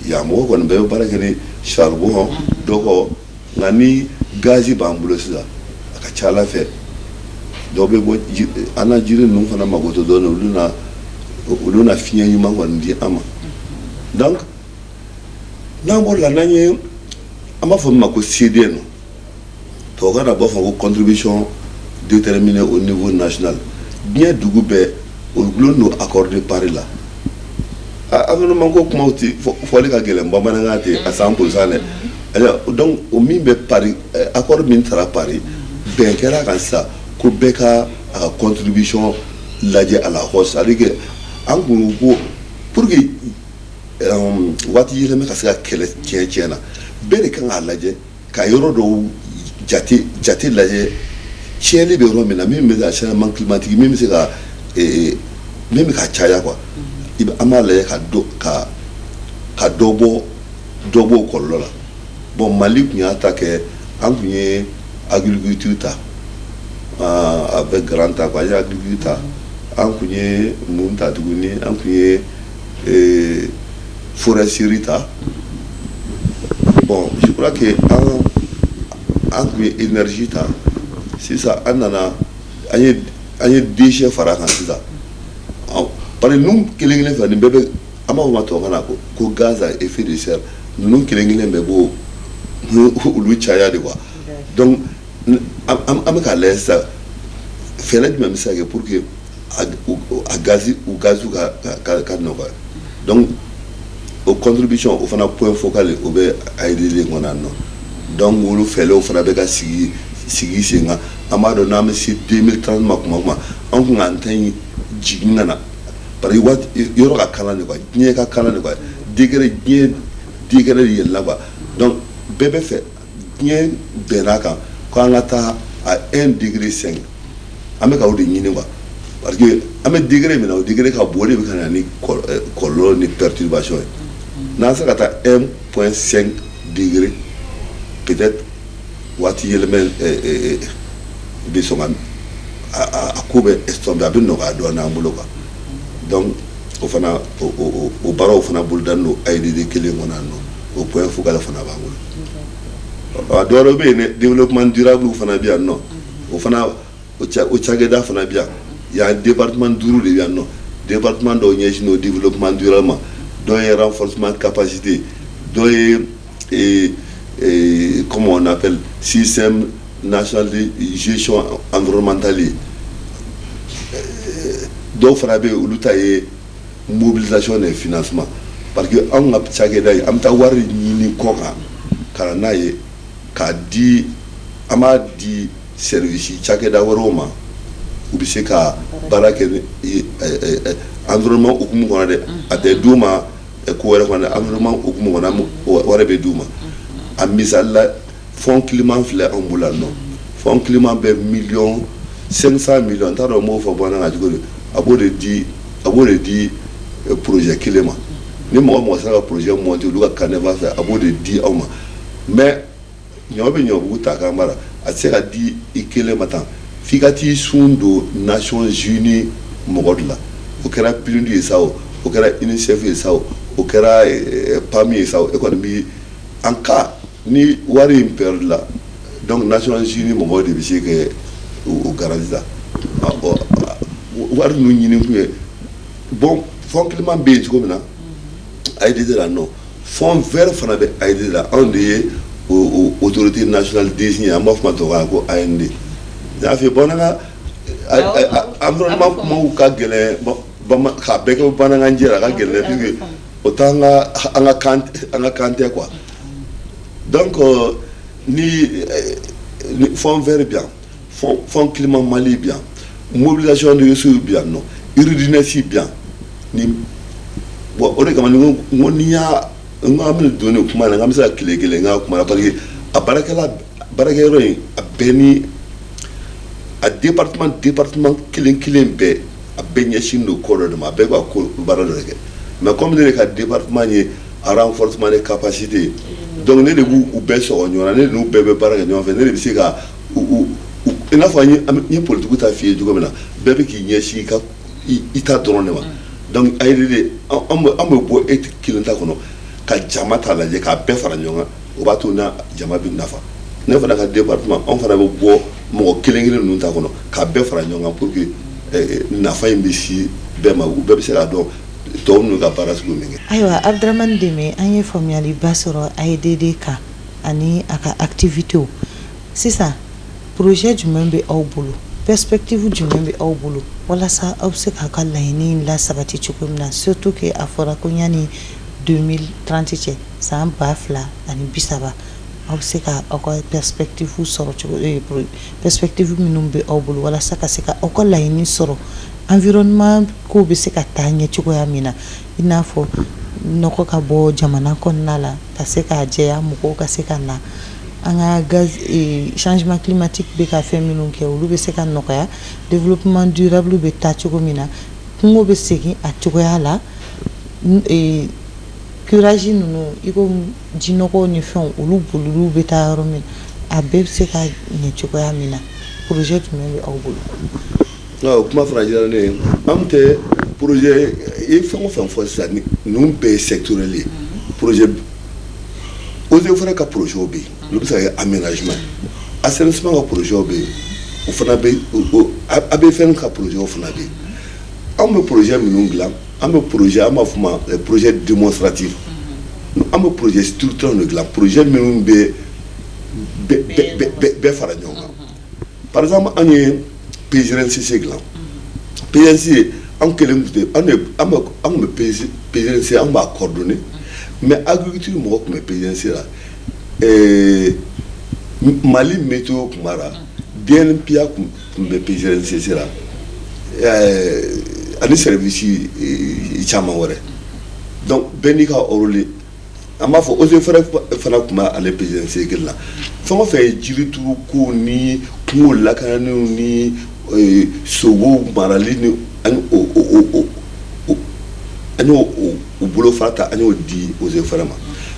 yan mɔgɔ kɔni bɛɛ bɛ baara kɛ ni charbon dɔ kɔ. Nka ni gaz b'an bolo sisan, a ka ca Ala fɛ, dɔw bɛ bɔ. An na jiri ninnu fana mago tɛ dɔɔnin, olu na fiɲɛ ɲuman kɔni di an ma. Donc n'an bɔra la, n'an ye, an b'a fɔ min ma ko CDN, tubabukan na, b'a fɔ ko contribution déterminée au niveau national. Diɲɛ dugu bɛɛ, o gulon don accord de Paris la. Environnement ko kumaw ti fɔli ka gɛlɛn bamanankan tɛ à 100% dɛ. Donc o min bɛ Paris, accord min taara Paris, bɛn kɛra kan sisan ko bɛɛ ka a ka contribution lajɛ à la hausse. C'est à dire que an kun ko pour que waati yɛlɛma ka se ka kɛlɛ tiɲɛ tiɲɛ na, bɛɛ de kan k'a lajɛ ka yɔrɔ dɔw jate lajɛ, tiɲɛni bɛ yɔrɔ min na, min bɛ ka changement climatique, min bɛ se ka min bɛ ka caya quoi. I bɛ, an b'a lajɛ ka dɔ ka dɔ bɔ o kɔlɔlɔ la. Bon, Mali tun y'a ta kɛ, an tun ye agriculture ta avec grand ta quoi. An ye agriculture ta, an tun ye mun ta tuguni? An tun ye foresterie ta. Bon, je crois que an tun ye énergie ta. Sisan an nana, an ye déchet fara kan sisan, parce que ninnu kelen kelen fɛ, nin bɛɛ bɛ, an b'a fɔ ma tubabukan na ko gaz à effet de serre. Ninnu kelen kelen bɛɛ b'o olu caya de quoi. Donc an bɛ k'a lajɛ sisan, fɛɛrɛ jumɛn bɛ se ka kɛ pour que a gazi, u gaziw ka nɔgɔya. Donc o contribution, o fana point focal, o bɛ AEDD kɔnɔ yan nɔ. Donc olu fɛɛrɛw fana bɛ ka sigi. sigi sen kan. An b'a dɔn n'an bɛ se 2030 ma, kuma o kuma an kun k'an ta in jigin ka na, parce que waati yɔrɔ ka kalan de quoi, diɲɛ ka kalan de quoi, degré, diɲɛ degré de yɛlɛla quoi. Donc bɛɛ bɛ fɛ, diɲɛ bɛnn'a kan ko an ka taa à 1 degré 5. An bɛ ka o de ɲini quoi, parce que an bɛ degré min na, o degré ka bon, o de bɛ ka na ni kɔlɔlɔ ni perturbation ye. N'an sera ka taa 1.5 degré, peut-être waati yɛlɛmɛ bɛ sɔn ka a ko bɛ estomper, a bɛ nɔgɔya dɔɔnin an bolo quoi. Donc o fana, o baaraw fana bolodanen don AEDD kelen kɔnɔ yan nɔ. O point focal fana b'an bolo. A dɔwɛrɛ bɛ yen dɛ, développement durable fana bɛ yan nɔ. O fana, o cakɛda fana bɛ yan. Yan département duuru de bɛ yan nɔ. Département dɔw ɲɛsin don développement durable ma, dɔw ye renforcement capacité, dɔw ye, comment on appelle, système national de gestion environnementale ye, dɔw fana bɛ yen, olu ta ye mobilisation de financement, parce que anw ka cakɛda in, an bɛ taa wari ɲini kɔ kan ka na n'a ye k'a di, an b'a di service cakɛda wɛrɛw ma, u bɛ se ka baara kɛ ni environnement hukumu kɔnɔ dɛ. A tɛ d'u ma ko wɛrɛ kɔnɔ dɛ, environnement hukumu kɔnɔ, wari bɛ d'u ma. A misali la, fonds climat filɛ anw bolo yan nɔ. Fonds climat bɛ 500 millions, n t'a dɔn n b'o fɔ bamanankan cogo di, a b'o de di projet kelen ma. Ni mɔgɔ mɔgɔ sera ka projet monter olu ka canevas fɛ, a b'o de di aw ma. Mais ɲɔ bɛ ɲɔbugu ta k'an bara, a tɛ se ka di i kelen ma tan, f'i ka t'i sun don Nations Unies mɔgɔ de la. O kɛra PNUD ye sa, o o kɛra UNICEF ye sa, o o kɛra PAM ye sa, o e kɔni bi en cas ni wari in perdre la, donc Nations Unies mɔgɔw de bɛ se ka o garantie ta. Wari ninnu ɲini kun ye, bon, fonds climat bɛ yen cogo min na AEDD la nɔ, fonds vert fana bɛ AEDD la. Anw de ye o autorité nationale désignée, an b'a fɔ ma tubabukan na ko AND. N y'a f'i ye, bamanankan environnement kumaw ka gɛlɛn, k'a bɛɛ kɛ bamanankan jɛ la, a ka gɛlɛn, puisque o t'an ka an ka kan tɛ quoi. Donc ni fonds vert bi yan, fonds climat Mali bi yan, mobilisation de ressources bi yan nɔ, URDNS bi yan. Ni bon, o de kama ni n ko n'i y'a n ko an bɛna don nin kuma in na, n k'an bɛ se ka tile kelen k'a kuma na, parce que a baarakɛla, baarakɛyɔrɔ in, a bɛɛ ni a département kelen kelen bɛɛ, a bɛɛ ɲɛsin don ko dɔ de ma, a bɛɛ b'a ko baara dɔ de kɛ. Mais comme ne de ka département ye renforcement de capacité, donc ne de b'u bɛɛ sɔgɔ ɲɔgɔn na, ne n'u bɛɛ bɛ baara kɛ ɲɔgɔn fɛ. Ne de bɛ se ka u, i n'a fɔ n ye politique ta f'i ye cogo min na, bɛɛ bɛ k'i ɲɛsin i ka i ta dɔrɔn de ma. Donc AEDD, an bɛ bɔ e kelen ta kɔnɔ ka jama ta lajɛ, k'a bɛɛ fara ɲɔgɔn kan. O b'a to na jama bɛ nafa. Ne fana ka département, anw fana bɛ bɔ mɔgɔ kelen kelen ninnu ta kɔnɔ k'a bɛɛ fara ɲɔgɔn kan pour que nafa in bɛ si bɛɛ ma, u bɛɛ bɛ se k'a dɔn tɔw ninnu ka baara sugu min kɛ. Ayiwa, Abdramane Deme, an ye faamuyaliba sɔrɔ AEDD kan ani a ka activités. Sisan, projet jumɛn bɛ aw bolo, perspective jumɛn bɛ aw bolo walasa aw bɛ se k'a ka laɲini la sabati cogo min na, surtout que a fɔra ko yanni 2030 cɛ, san 2030, aw bɛ se ka aw ka perspective sɔrɔ cogo, perspective minnu bɛ aw bolo walasa ka se ka aw ka laɲini sɔrɔ, environnement ko bɛ se ka taa ɲɛ cogoya min na, i n'a fɔ nɔgɔ ka bɔ jamana kɔnɔna la, ka se k'a jɛya, mɔgɔw ka se ka na, an ka gaz, changement climatique bɛ ka fɛn minnu kɛ, olu bɛ se ka nɔgɔya, développement durable bɛ taa cogo min na, kungo bɛ segin a cogoya la, curage ninnu, i ko jinɔgɔw ni fɛnw, olu boliliw bɛ taa yɔrɔ min, a bɛɛ bɛ se ka ɲɛ cogoya min na, projet jumɛn bɛ aw bolo? O kuma fana diyara ne ye. Anw tɛ projet, i ye fɛn o fɛn fɔ sisan, ninnu bɛɛ ye sectoriel ye. Projet eaux et forêts ka projet bɛ yen, olu bɛ se ka kɛ aménagement, assainissement ka projet bɛ yen, o fana bɛ, ABFN ka projet fana bɛ yen. Anw bɛ projet minnu dilan, an bɛ projet, an b'a fɔ ma projet démonstratif, an bɛ projet structurant de dilan, projet minnu bɛ bɛɛ fara ɲɔgɔn kan. Par exemple, an ye PGRNCC dilan. PGRNCC, an kelen tun tɛ, an de an bɛ, an tun bɛ PGRNCC, an b'a coordonner, mais agriculture mɔgɔ tun bɛ PGRNCC la, Mali Météo tun b'a la, DNPA tun bɛ PGRNCC la, ani service caman wɛrɛ. Donc bɛɛ n'i ka rôle. An b'a fɔ eaux et forêts fana tun b'ale PGRNCC kelen na. Fɛn o fɛn ye jirituru ko ni kungo lakananiw ni sogow marali ni an y'o bolofara ta, an y'o di eaux et forêts ma.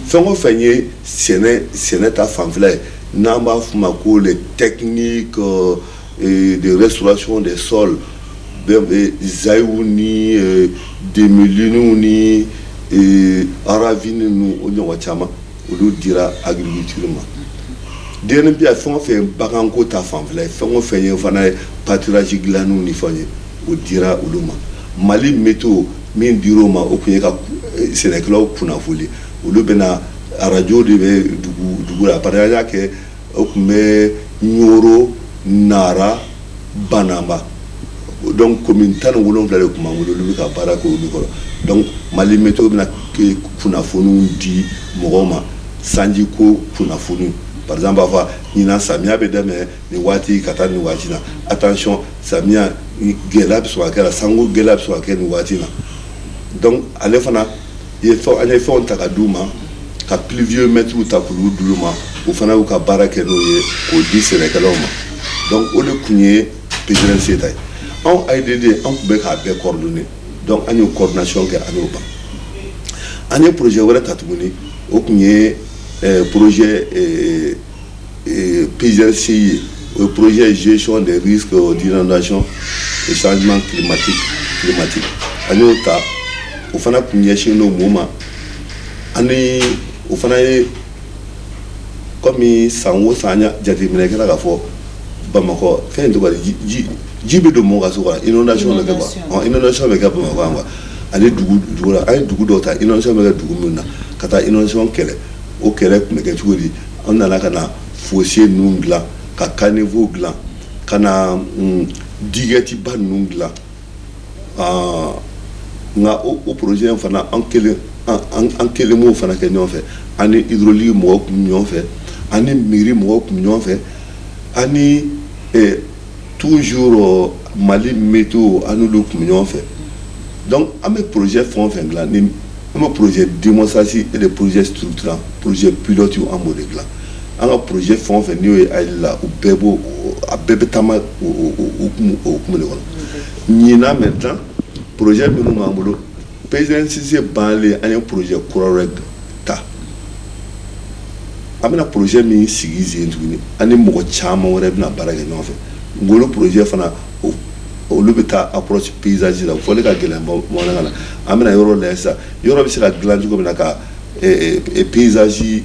Fɛn o fɛn ye sɛnɛ ta fanfɛla ye, n'an b'a f'o ma ko les techniques de restauration des sols, zayiw ni demiliniw ni ravine ninnu, o ɲɔgɔn caman, olu dira agriculture ma. DNPA, fɛn o fɛn baganko ta fanfɛla ye, fɛn o fɛn ye fana ye pâturage dilanniw ni fɛnw ye, o dira olu ma. Mali Météo min dir'o ma, o tun ye ka sɛnɛkɛlaw kunnafoni. Olu bɛna arajo de bɛ dugu dugu la, parce que an y'a kɛ, o tun bɛ Ɲoro, Nara, Banamba, donc commune 17 de tun b'an bolo, olu bɛ ka baara kɛ olu kɔrɔ. Donc Mali Météo bɛna kunnafoniw di mɔgɔw ma, sanji ko kunnafoni. Par exemple, b'a fɔ ɲinan samiya bɛ daminɛ nin waati ka taa nin waati la, attention, samiya gɛlɛya bɛ sɔn ka kɛ la, sanko gɛlɛya bɛ sɔn ka kɛ nin waati la. Donc ale fana ye fɛn, an ye fɛnw ta ka d'u ma, ka pluviomètre ta k'olu d'u ma, o fana y'u ka baara kɛ n'o ye k'o di sɛnɛkɛlaw ma. Donc o de tun ye PGRNC ta ye. Anw AIDD, an tun bɛ k'a bɛɛ coordonner. Donc an y'o coordination kɛ, an y'o ban. An ye projet wɛrɛ ta tuguni, o tun ye projet PGRCI ye, o ye projet gestion des risques d'inondation et changement climatique. An y'o ta, o fana tun ɲɛsinnen don mun ma? Ani o fana ye komi san o san, an jateminɛ kɛra k'a fɔ Bamakɔ fɛn in tɔgɔ di, ji bɛ don mɔgɔ ka so kɔnɔ, inondation bɛ kɛ quoi, inondation bɛ kɛ Bamakɔ yan quoi. Ani dugu dugu la, an ye dugu dɔw ta, inondation bɛ kɛ dugu min na, ka taa inondation kɛlɛ. O kɛlɛ tun bɛ kɛ cogo di? An nana ka na fossé ninnu dilan, ka caniveau dilan, ka na diguette ba ninnu dilan. Nka o projet in fana, an kelen m'o fana kɛ ɲɔgɔn fɛ. Ani hydraulique mɔgɔw tun bɛ ɲɔgɔn fɛ, ani mairie mɔgɔw tun bɛ ɲɔgɔn fɛ, ani toujours Mali Météo, an n'olu tun bɛ ɲɔgɔn fɛ. Donc an bɛ projet fɛn o fɛn dilan ni an bɛ projet démonstration et des projets structurants, projet pilote, an b'o de dilan. An ka projet fɛn o fɛn n'i y'o ye AIDD la, o bɛɛ b'o, a bɛɛ bɛ taama o hukumu de kɔnɔ. Ɲinan maintenant, projet minnu b'an bolo, PGRNCC banlen, an ye projet kura wɛrɛ ta. An bɛna projet min sigi sen tuguni, an ni mɔgɔ caman wɛrɛ bɛna baara kɛ ɲɔgɔn fɛ. Ngolo projet fana, olu bɛ taa approche paysage la. O fɔli ka gɛlɛn bamanankan na. An bɛna yɔrɔ lajɛ sisan, yɔrɔ bɛ se ka dilan cogo min na ka paysage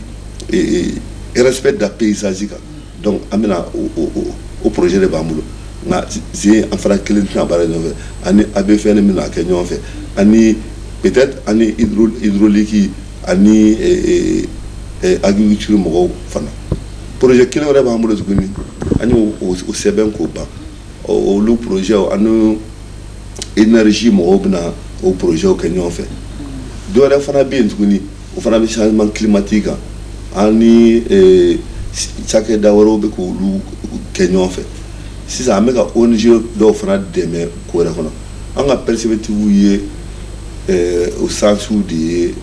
respect da paysage kan. Donc an bɛna o projet de b'an bolo. Nka zen, an fana kelen tɛna baara kɛ ɲɔgɔn fɛ, ani ABFN bɛna kɛ ɲɔgɔn fɛ, ani peut-être ani hydraulique ani agriculture mɔgɔw fana. Projet kelen wɛrɛ b'an bolo tuguni, an y'o o sɛbɛn k'o ban. Olu projet, ani énergie mɔgɔw bɛna o projet kɛ ɲɔgɔn fɛ. Dɔ wɛrɛ fana bɛ yen tuguni, o fana bɛ changement climatique kan, ani cakɛda wɛrɛw bɛ k'olu kɛ ɲɔgɔn fɛ. Sisan an bɛ ka ONG dɔw fana dɛmɛ ko wɛrɛ kɔnɔ. An ka perspective ye o sansiw de ye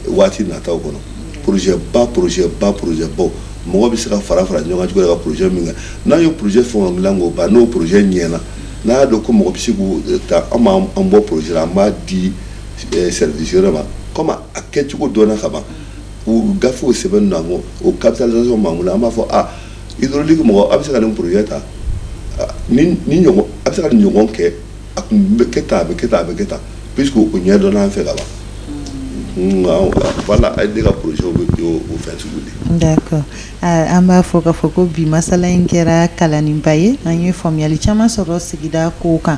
waati nataw kɔnɔ. Projet ba, projet ba, projet baw, mɔgɔ bɛ se ka fara fara ɲɔgɔn kan cogo di ka projet min kɛ? N'an ye projet fɛn o fɛn dilan k'o ban, n'o projet ɲɛna, n'a y'a dɔn ko mɔgɔ bɛ se k'o ta, an b'an bɔ projet la, an b'a di service wɛrɛ ma. Comme a kɛcogo dɔnna ka ban, o gafew sɛbɛnnen don an kɔ, o capitalisation b'an bolo. An b'a fɔ a hydraulique mɔgɔ, a bɛ se ka nin projet ta, ni ɲɔgɔn, a bɛ se ka nin ɲɔgɔn kɛ, a kun bɛ kɛ tan, a bɛ kɛ tan, a bɛ kɛ tan, puisque o ɲɛdɔnna an fɛ ka ban. Voilà, AIDD ka projet bɛ o fɛn sugu de. D'accord, an b'a fɔ k'a fɔ ko bi masala in kɛra kalanniba ye. An ye faamuyali caman sɔrɔ sigida kow kan.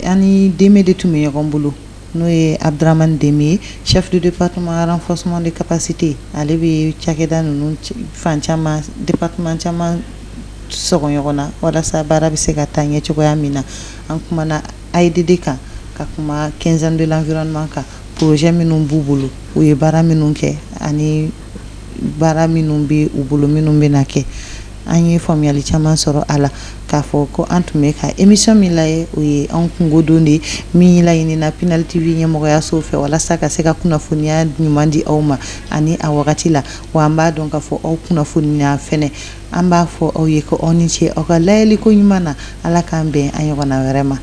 An ni Deme de tun bɛ ɲɔgɔn bolo, n'o ye Abdramane Deme ye, chef de département renforcement de capacité. Ale bɛ cakɛda ninnu fan caman, département caman sɔgɔ ɲɔgɔn na walasa baara bɛ se ka taa ɲɛ cogoya min na. An kumana AIDD kan, ka kuma quinzaine de l'environnement kan, projet minnu b'u bolo, u ye baara minnu kɛ, ani baara minnu bɛ u bolo minnu bɛna kɛ. An ye faamuyali caman sɔrɔ a la k'a fɔ ko an tun bɛ ka émission min lajɛ, o ye anw kungo don de ye, min laɲinina Pinel TV ɲɛmɔgɔyaso fɛ walasa ka se ka kunnafoniya ɲuman di aw ma ani a wagati la. Wa an b'a dɔn k'a fɔ aw kunnafoniya fɛnɛ. An b'a fɔ aw ye ko aw ni ce aw ka layɛliko ɲuman na. Ala k'an bɛn an ɲɔgɔnna wɛrɛ ma.